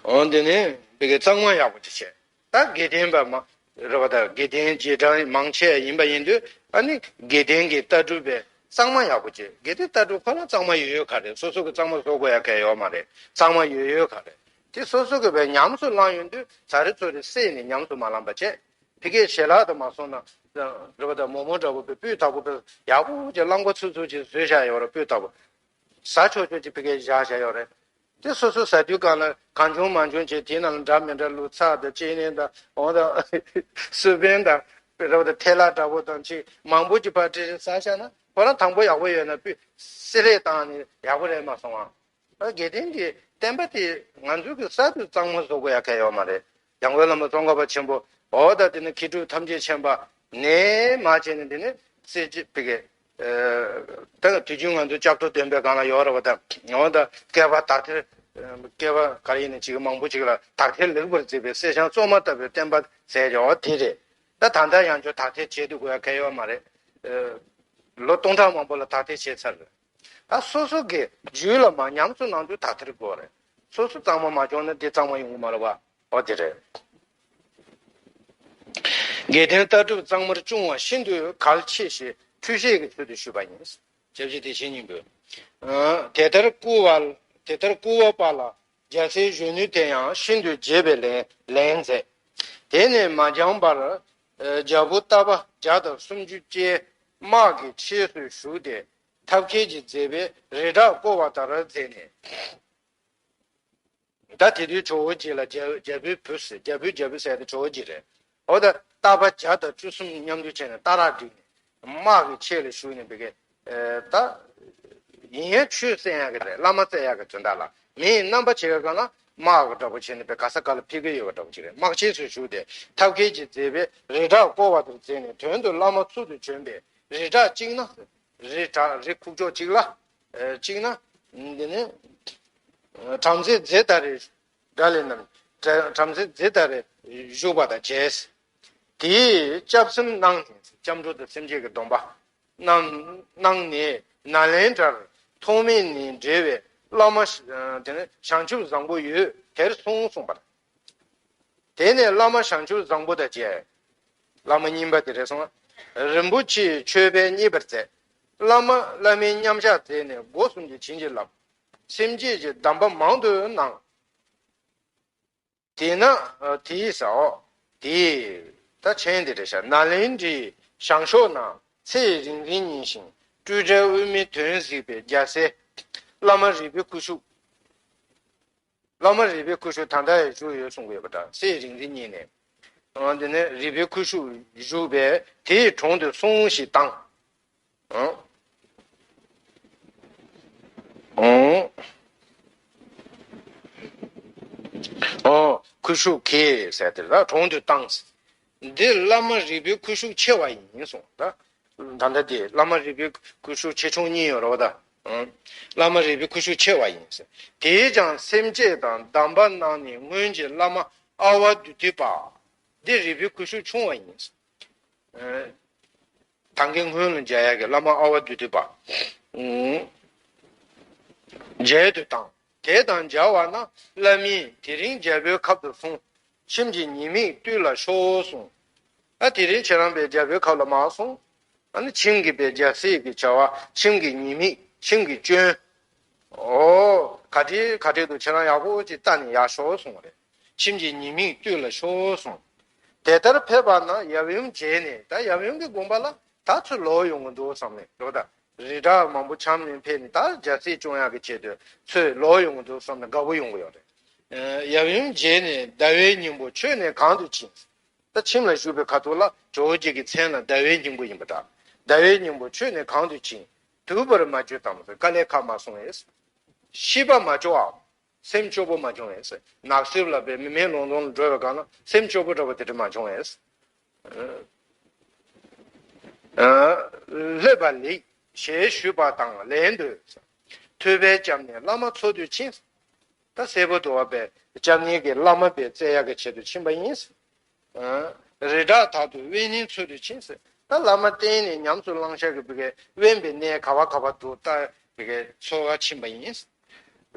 འོ་དེ་ནས་བི་གའི་གཙང་མ་ཡག་པོ་ཅིག་བྱས། ད་དགེ་ལྡན་པ་མ་རེད་པ་ད། དགེ་ལྡན་རྗེས་འབྲང་མང་ཆེ་ཡིན་པ་ཡིན་དུས་ཨ་ནི་དགེ་ལྡན་གྱི་ལྟ་གྲུབ་པའི་གཙང་མ་ཡག་པོ་བྱས། དགེ་ལྡན་ལྟ་གྲུབ་ཁོ་ན་གཙང་མ་ཡོད་ཡོད་ག་རེད། སོ་སོ་གི་གཙང་མ་བཟོ་དགོས་ཡ་གལ་ཡོད་མ་རེད། གཙང་མ་ཡོད་ཡོད་ག་རེད། དེ་སོ་སོ་གི་བའི་ཉམས་སུ་བླངས་ཡོང་དུས་ཚ་རེ་ཚོ་རེ་བསྲེས་ནས་ཉམས་སུ་མ་བླངས་པ་བྱས། ཕ་གིའི་ཞལ་ལག་དུ་མ་སོང་ན་རེད་པ་ད། མོག་མོག་འདྲ་པོ་བའི་སྤུས་དག་པོ་བའི་ཡག་པོ་ཅིག་རླངས་པ་ཚུབ་ཚུབ་ཅིག་བཟོས་བཞག་ཡོད་རེད། སྤུས་དག་པོ་ཟ་ཆོག་ཆོག་ཅིག་ཕ་གིའི་བཞག་བཞག་ཡོད་རེད། དེ་སོ་སོ་ཟ་དུས་སྒང་ལ་གང་བྱུང་མང་བྱུང་བྱས་དེའི་ནང་ལ་འདྲ་མི་འདྲ་ལུག་ཚགས་དང་ལྕེ་ནས་དང་འོ་དང་སུར་པན་དང་རེད་པ་ད། ཐལ་ལ་འདྲ་པོ་དང་ཅིག་མང་པོ་ཅིག་ཕར་སྤྲད་ཟ་བཞག་ན་ཁོ་རང་དང་པོ་ཡག་པོ་ཡོད་ན་སྤུས་སེ་རེ་བཏང་ནས་ཡག་པོ་རེད་མ་སོང་ཨ། དགེ་ལྡན་གྱི་བསྟན་པ་དེ་ང་ཚོ་གི་གསར་དུ་གཙང་མ་བཟོ་དགོས་ཡ་གལ་ཡོད་མ་རེད། འཇམ་མགོན་བླ་མ་ཙོང་ཁ་པ་ཆེན་པོ་འོ་ད་དེ་ནི་མཁས་གྲུབ་ཐམས་ཅད་མཁྱེན་པ་ནས་མ་བྱས་ནས་དེ་ནི་སྲིད་ཀྱི་ཕ་གི་ད་དུས་རྒྱུན་ང་ཚོ་སྐྱབས་ཐོབ་སྟོན་པའི་སྒང་ལ་ཡོད་རེད་པ་ད། འོ་ད་བསྐལ་པ་དག་ཐེར་བསྐལ་པ་ག་རེ་ཡིན་ན་ཅིག་མང་པོ་ཅིག་ལ་དག་ཐེར་ལེགས་པར་མཛད་པའི་གསེར་སྦྱངས་བཙོ་མ་ལྟ་བུའི་བསྟན་པ་ཟེར་ཡོད་དེ་རེད། ད་ད་ལྟ་ཡང་བསྐྱར་དག་ཐེར་བྱེད་དུ་དགོས་ཡ་གལ་ཡོད་མ་རེད། ལོ་སྟོང་ཕྲག་མང་པོ་ལ་དག་ཐེར་བྱས་ཚར་རེད། ད་སོ་སོ་གི་རྒྱུད་ལ་མ་ཉམས་སུ་བླང་རྒྱུ་དག་ཐེར་དགོས་རེད། སོ་སོ་གཙང་མ་མ་བྱུང་ན་འདི་གཙང་མ་ཡོང་གི་མ་རེད་པ། འོ་དེ་རེད། དགེ་ལྡན་ལྟ་གྲུབ་གཙང་མར་སྐྱོང་བ་ཤིན་ཏུ་གལ་ཆེ་ཞེས་འཁྲུལ་ཤེས་ཀྱི་ཚུལ་དུ་ཞུས་པ་ཡིན། ཞབས་ཕྱི་དེ་བཞིན་ཉིན་པོས། དེ་ལྟར་བསྐུལ་བ་དེ་ལྟར་བསྐུལ་བ་པ་ལ་རྒྱལ་སྲས་གཞོན་ནུ་དེ་ཡང་ཤིན་ཏུ་དགྱེས་པའི་ལན་ལན་མཛད། དེ་ནས་མ་འགྱངས་པར་རྒྱལ་པོ་ལྟ་བ་བརྒྱ་དང་སུམ་ཅུ་བཅས་དམག་གི་ཆས་སུ་ཞུགས་ཏེ། ཐབས་མཁས་ཀྱིས་མཛད་པའི་རི་བྲག་བསྐོར་བ་ལྟར་མཛད་ནས། ད་དེ་དུས་ཇོ་བོ་རྗེ་ལ་རྒྱལ་རྒྱལ་པོའི་བུ་ཟེར། རྒྱལ་པོའི་རྒྱལ་པོ་ཟེར་ཏེ་ཇོ་བོ་རྗེ་རེད། འོ་ད་རྟ་པ་བརྒྱ་དང་བཅུ་གསུམ་མཉམ་འདུས་བྱས་ནས་རྟ་ར་བསྒྲིགས་ནས་དམག་གི་ཆས་ལ་ཞུགས་ནས་བི་གའི་ད་ཡིན་ཡང་ཆོས་གསན་ཡག་གི་རེད། བླ་མ་བཙལ་ཡག་གི་དོན་དག་ལ་མི་ཡི་རྣམ་པ་བྱེད་ཡག་ག་ལ་དམག་གི་འདྲ་པོ་བྱས་ནས་བི་ག་ས་ག་ལ་ཕེབས་ཀྱི་ཡོད་པ་འདྲ་པོ་ཅིག་རེད། དམག་ཆས་སུ་ཞུགས་ཏེ་ཐབས་མཁས་ཀྱིས་མཛད་པའི་རི་བྲག་བསྐོར་བ་ལྟར་མཛད་ནས་དོན་དུ་བླ་མ་ཚུལ་དུ་བྱོན་པས་རི་བྲག་གཅིག་ན། རི་བྲག་རི་ཁུག་ཀྱོག་གཅིག་ལ། གཅིག་ན། འདི་ནི། བྲམ་ཟེ་རྫི་ཏཱ་རའི་སྒྲ་ལས་རྣམས། བྲམ་ཟེ་རྫི་ཏཱ་རའི་བཞུགས་པ་དང་མཇལ། དེས་སྐྱབས་སེམས་གནང་ནས་སྐྱབས་འགྲོ་དང་སེམས་བསྐྱེད་ཀྱི་སྡོམ་པ། གནང་གནང་ནས་ནཱ་ལེནྡྲར་ཐོགས་མེད་ནས་འབྲེལ་བའི་བླ་མ། དེ་ནི་བྱང་ཆུབ་བཟང་པོ་ཡོད་དེར་སོང་གསུངས་པ། དེ་ནས་བླ་མ་བྱང་ཆུབ་བཟང་པོ་དང་མཇལ། བླ་མ་གཉིས་པ་དེ་རེད་སོང་། རིན་པོ་ཆེའི་མཆོད་པས་མཉེས་པར་མཛད། བླ་མ་བླ་མའི་མཉམ་བཞག་མཛད་ནས་སྒོ་གསུམ་གྱིས་བྱིན་གྱིས་བརླབས། སེམས་བསྐྱེད་ཀྱི་གདམས་པ་མང་དུ་གནང་། དེས་ན་དེས་ཟ་འོ། དེས་ད་མཆན་དེ་རེད་ཤག་ནཱ་ལེནྡྲའི་བྱང་ཕྱོགས་ན་ཚེ་རིང་འཛིན་གཉིས་ཤིང་སྤྲོས་བྲལ་དབུ་མའི་དོན་གཟིགས་པའི་རྒྱལ་སྲས་བླ་མ་རིག་པའི་སྐུ་ཤུགས། བླ་མ་རིག་པའི་སྐུ་ཤུགས་ད་ལྟ་ཡང་བཞུགས་ཡོད་གསུང་གི་ཡོད་པ་འདྲ། ཚེ་རིང་འཛིན་གཉིས་ནས། འོ་འདི་ནས་རིག་པའི་སྐུ་ཤུགས་བཞུགས་པས་དེའི་དྲུང་དུ་སོང་ཞེས་དང་། འོ། འོ། འོ། སྐུ་ཤུགས་ཀྱིས་ཟེར་དེ་ལ་དྲུང་དུ་བཏང་། འདི་བླ་མ་རིག་པའི་སྐུ་ཤུགས་ཆེ་བ་ཡིན་གསུངས་ད། ད་ལྟ་དེ་བླ་མ་རིག་པའི་སྐུ་ཤུགས་ཆེ་ཆུང་གཉིས་ཡོད་རེད་པ་ད། བླ་མ་རིག་པའི་སྐུ་ཤུགས་ཆེ་བ་ཡིན། དེས་ཀྱང་སེམས་བསྐྱེད་དང་གདམས་པ་གནང་ནས་སྔོན་གྱི་བླ་མ་ཨ་ཝ་དུ་ཏི་པ། འདི་རིག་པའི་སྐུ་ཤུགས་ཆུང་བ་ཡིན། ད་གིན་སྔོན་ལ་མཇལ་ཡག་གི་བླ་མ་ཨ་ཝ་དུ་ཏི་པ། མཇལ་དུ་བཏང་། དེ་དང་མཇལ་བ་ན་བླ་མས་དེ་རིང་རྒྱལ་པོའི་ཁབ་ཏུ་སོང་། ཁྱིམ་གྱི་ཉེས་དམིགས་བཏུལ་ལ་ཤོག་གསུངས། ཨ་དེ་རིང་ཁྱེད་རང་པའི་རྒྱལ་པོའི་ཁབ་ལ་མ་སོང་། ཨ་ནི་ཁྱིམ་གྱི་པའི་རྒྱལ་སྲིད་ཀྱི་བྱ་བ། ཁྱིམ་གྱི་ཉེས་དམིགས། ཁྱིམ་གྱི་སྐྱོན། ཨོ། ག་འདྲའི་ག་འདྲའི་འདུག་ཁྱེད་རང་ཡག་པོ་ཅིག་ལྟ་ནས་ཡར་ཤོག་གསུངས་པ་རེད། ཁྱིམ་གྱི་ཉེས་དམིགས་བཏུལ་ལ་ཤོག་གསུངས། དེ་ལྟར་ཕེབས་པ་ན་ཡབ་ཡུམ་མཇལ་ནས་ད་ཡབ་ཡུམ་གྱི་དགོངས་པ་ལ་ད་ཚུར་ལོག་ཡོང་གི་འདུག་བསམ་ནས་འགྲོ་ད། རི་བྲག་མང་པོ་འཁྱམས་ནས་ཕེབས་ནས་ད་རྒྱལ་སྲིད་སྐྱོང་ཡག་གི་ཆེད་དུ་ཚུར་ལོག་ཡོང་གི་འདུག་བསམ་ནས་དགའ་པོ་ཡོང་གི་ཡོད་རེད། ཡབ་ཡུམ་མཇལ་ནས་ཟླ་བའི་སྙིང་པོ་ཁྱོད་ནི་གང་དུ་ཕྱིན། ད་ཁྱིམ་ལ་བཞུགས་པའི་ཁ་ཐུག་ལ་ཇོ་བོ་རྗེ་གི་མཚན་ལ་ཟླ་བའི་སྙིང་པོ་ཡིན་པ་འདྲ། ཟླ་བའི་སྙིང་པོ་ཁྱོད་ནི་གང་དུ་ཕྱིན། དུལ་བར་མ་བྱོས་དམ་ཟེར། དཀའ་ལས་ཁག་མ་སོང་ངས། ཤེས་པ་མ་སྐྱོ་བའམ། སེམས་སྐྱོ་པོ་མ་བྱུང་ངས། ནགས་གསེབ་ལ་བས་མི་མེད་ལུང་སྟོང་ལ་འགྲོ་བའི་སྒང་ལ་སེམས་སྐྱོ་པོ་འདྲ་བོ་དེ་འདྲ་མ་བྱུང་ངས། སླེབས་པ་ལེགས་ཞེས་ཞུས་པ་དང་ལན་དུ། ཐུབ་པའི་སྐྱབས་གནས་བླ་མ་འཚོལ་དུ་ཕྱིན། ད་སྲས་པོ་དུལ་བ་པས་སྐྱབས་གནས་ཀྱི་བླ་མ་པའི་བཙལ་ཡག་གི་ཆེད་དུ་ཕྱིན་པ་ཡིན། རི་བྲག་དག་ཏུ་དབེན་གནས་འཚོལ་དུ་ཕྱིན་ཟེར། ད་བླ་མ་བསྟེན་ནས་ཉམས་སུ་བླང་བྱ་གི་བི་གའི་དབེན་པའི་གནས་ག་བ་ག་བ་འདུག་ད་བི་གའི་འཚོལ་བར་ཕྱིན་པ་ཡིན།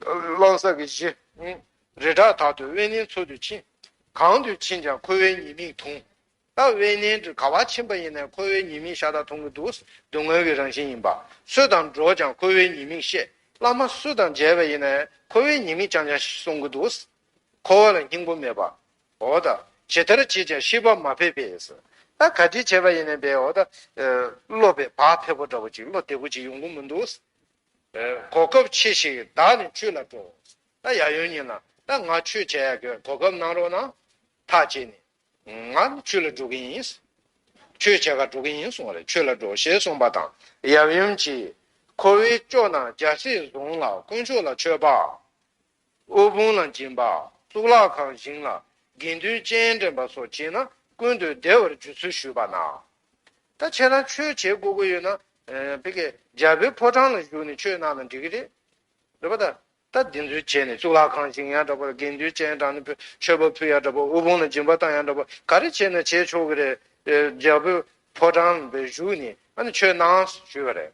བླང་བྱ་གི་གཞི། རི་བྲག་དག་ཏུ་དབེན་གནས་འཚོལ་དུ་ཕྱིན། གང་དུ་ཕྱིན་ཀྱང་འཁོར་བའི་ཉེས་དམིགས་མཐོང་། ད་དབེན་གནས་འདི་ག་བ་ཕྱིན་པ་ཡིན་ནའི་འཁོར་བའི་ཉེས་དམིགས་ཤ་སྟག་མཐོང་གི་འདུག་སྡུག་བསྔལ་གྱི་རང་བཞིན་ཡིན་པ། སུ་དང་འགྲོགས་ཀྱང་འཁོར་བའི་ཉེས་དམིགས་ཤེས། བླ་མ་སུ་དང་མཇལ་བ་ཡིན་ནའི་འཁོར་བའི་ཉེས་དམིགས་རྐྱང་རྐྱང་གསུང་གི་འདུག་འཁོར་བ་ལ་སྙིང་པོ་མེད་པ། འོ་ད། ཇི་ལྟར་བྱེད་ཀྱང་ཤེས་པ་མ་ཕེབས་པས། ད་ག་འདྲ་བྱས་པ་ཡིན་ནའི་བས་འོ་ད། བློ་བས་བག་ཕེབས་པོ་འདྲ་པོ་ཅིག་བློ་བདེ་པོ་ཅིག་ཡོང་གི་མི་འདུག་གོ་སྐབས་ཆེ་ཞིག་བདག་ནི་ཆོས་ལ་འགྲོ། ད་ཡབ་ཡུམ་ཉིད་ལ་ད་ང་ཆོས་བྱེད་ཡག་གི་གོ་སྐབས་གནང་རོགས་གནང་། ཐག་བཅད་ནས། ང་ནི་ཆོས་ལ་འགྲོ་གི་ཡིན། ཆོས་བྱེད་ག་འགྲོ་གི་ཡིན་གསུངས་པ་རེད། ཆོས་ལ་འགྲོ་ཞེས་གསུངས་པ་དང་། ཡབ་ཡུམ་གྱིས། འཁོར་བའི་སྐྱོ་སྣང་རྒྱལ་སྲིད་བཟུང་ལ་དཀོན་མཆོག་ལ་མཆོད་པ། དབུལ་ཕོངས་ལ་སྦྱིན་པ། གཙུག་ལག་ཁང་བཞེངས་ལ་དགེ་འདུན་སྤྱན་འདྲེན་པ་སོགས་བྱས་ན་ཀུན་ཏུ་བདེ་བར་འགྱུར་ཚུལ་ཞུས་པ་ན། ད་ཁྱེད་རང་ཆོས་བྱེད་དགོས་ཀྱི་ཡོད་ན། ཨ། བི་གའི་རྒྱལ་པོའི་ཕོ་བྲང་ལ་བཞུགས་ནས་ཆོས་གནང་ན་འགྲིག་གི་རེད། རེད་པ་ད། ད་འདི་ཚོ་བྱས་ནས་གཙུག་ལག་ཁང་བཞེངས་ཡག་འདྲ་པོ། དགེ་འདུན་སྤྱན་དྲངས་ནས་མཆོད་པ་ཕུལ་ཡག་འདྲ་པོ། དབུལ་ཕོངས་ལ་སྦྱིན་པ་བཏང་ཡག་འདྲ་པོ། ག་རེ་བྱས་ན་བྱེད་ཆོག་གི་རེད། རྒྱལ་པོའི་ཕོ་བྲང་ལ་བཞུགས་ནས་ཨ་ནི་ཆོས་གནང་ཞུས་པ་རེད།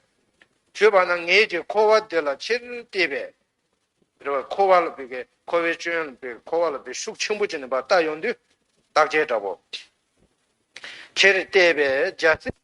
ཞུས་པ་ན་ངེད་ཀྱིས་འཁོར་བ་འདི་ལ་ཆེར་བལྟས་པས། རེད་པ། འཁོར་བ་ལ་བི་གའི་འཁོར་བའི་སྐྱོན་ལ་བི་འཁོར་བ་ལ་བི་ཤུགས་ཆེན་པོ་བྱས་ནས་ཕར་ལྟ་ཡོང་དུས། བརྟག་དཔྱད་འདྲ་པོ། ཆེར་བལྟས་པས་རྒྱལ་སྲིད་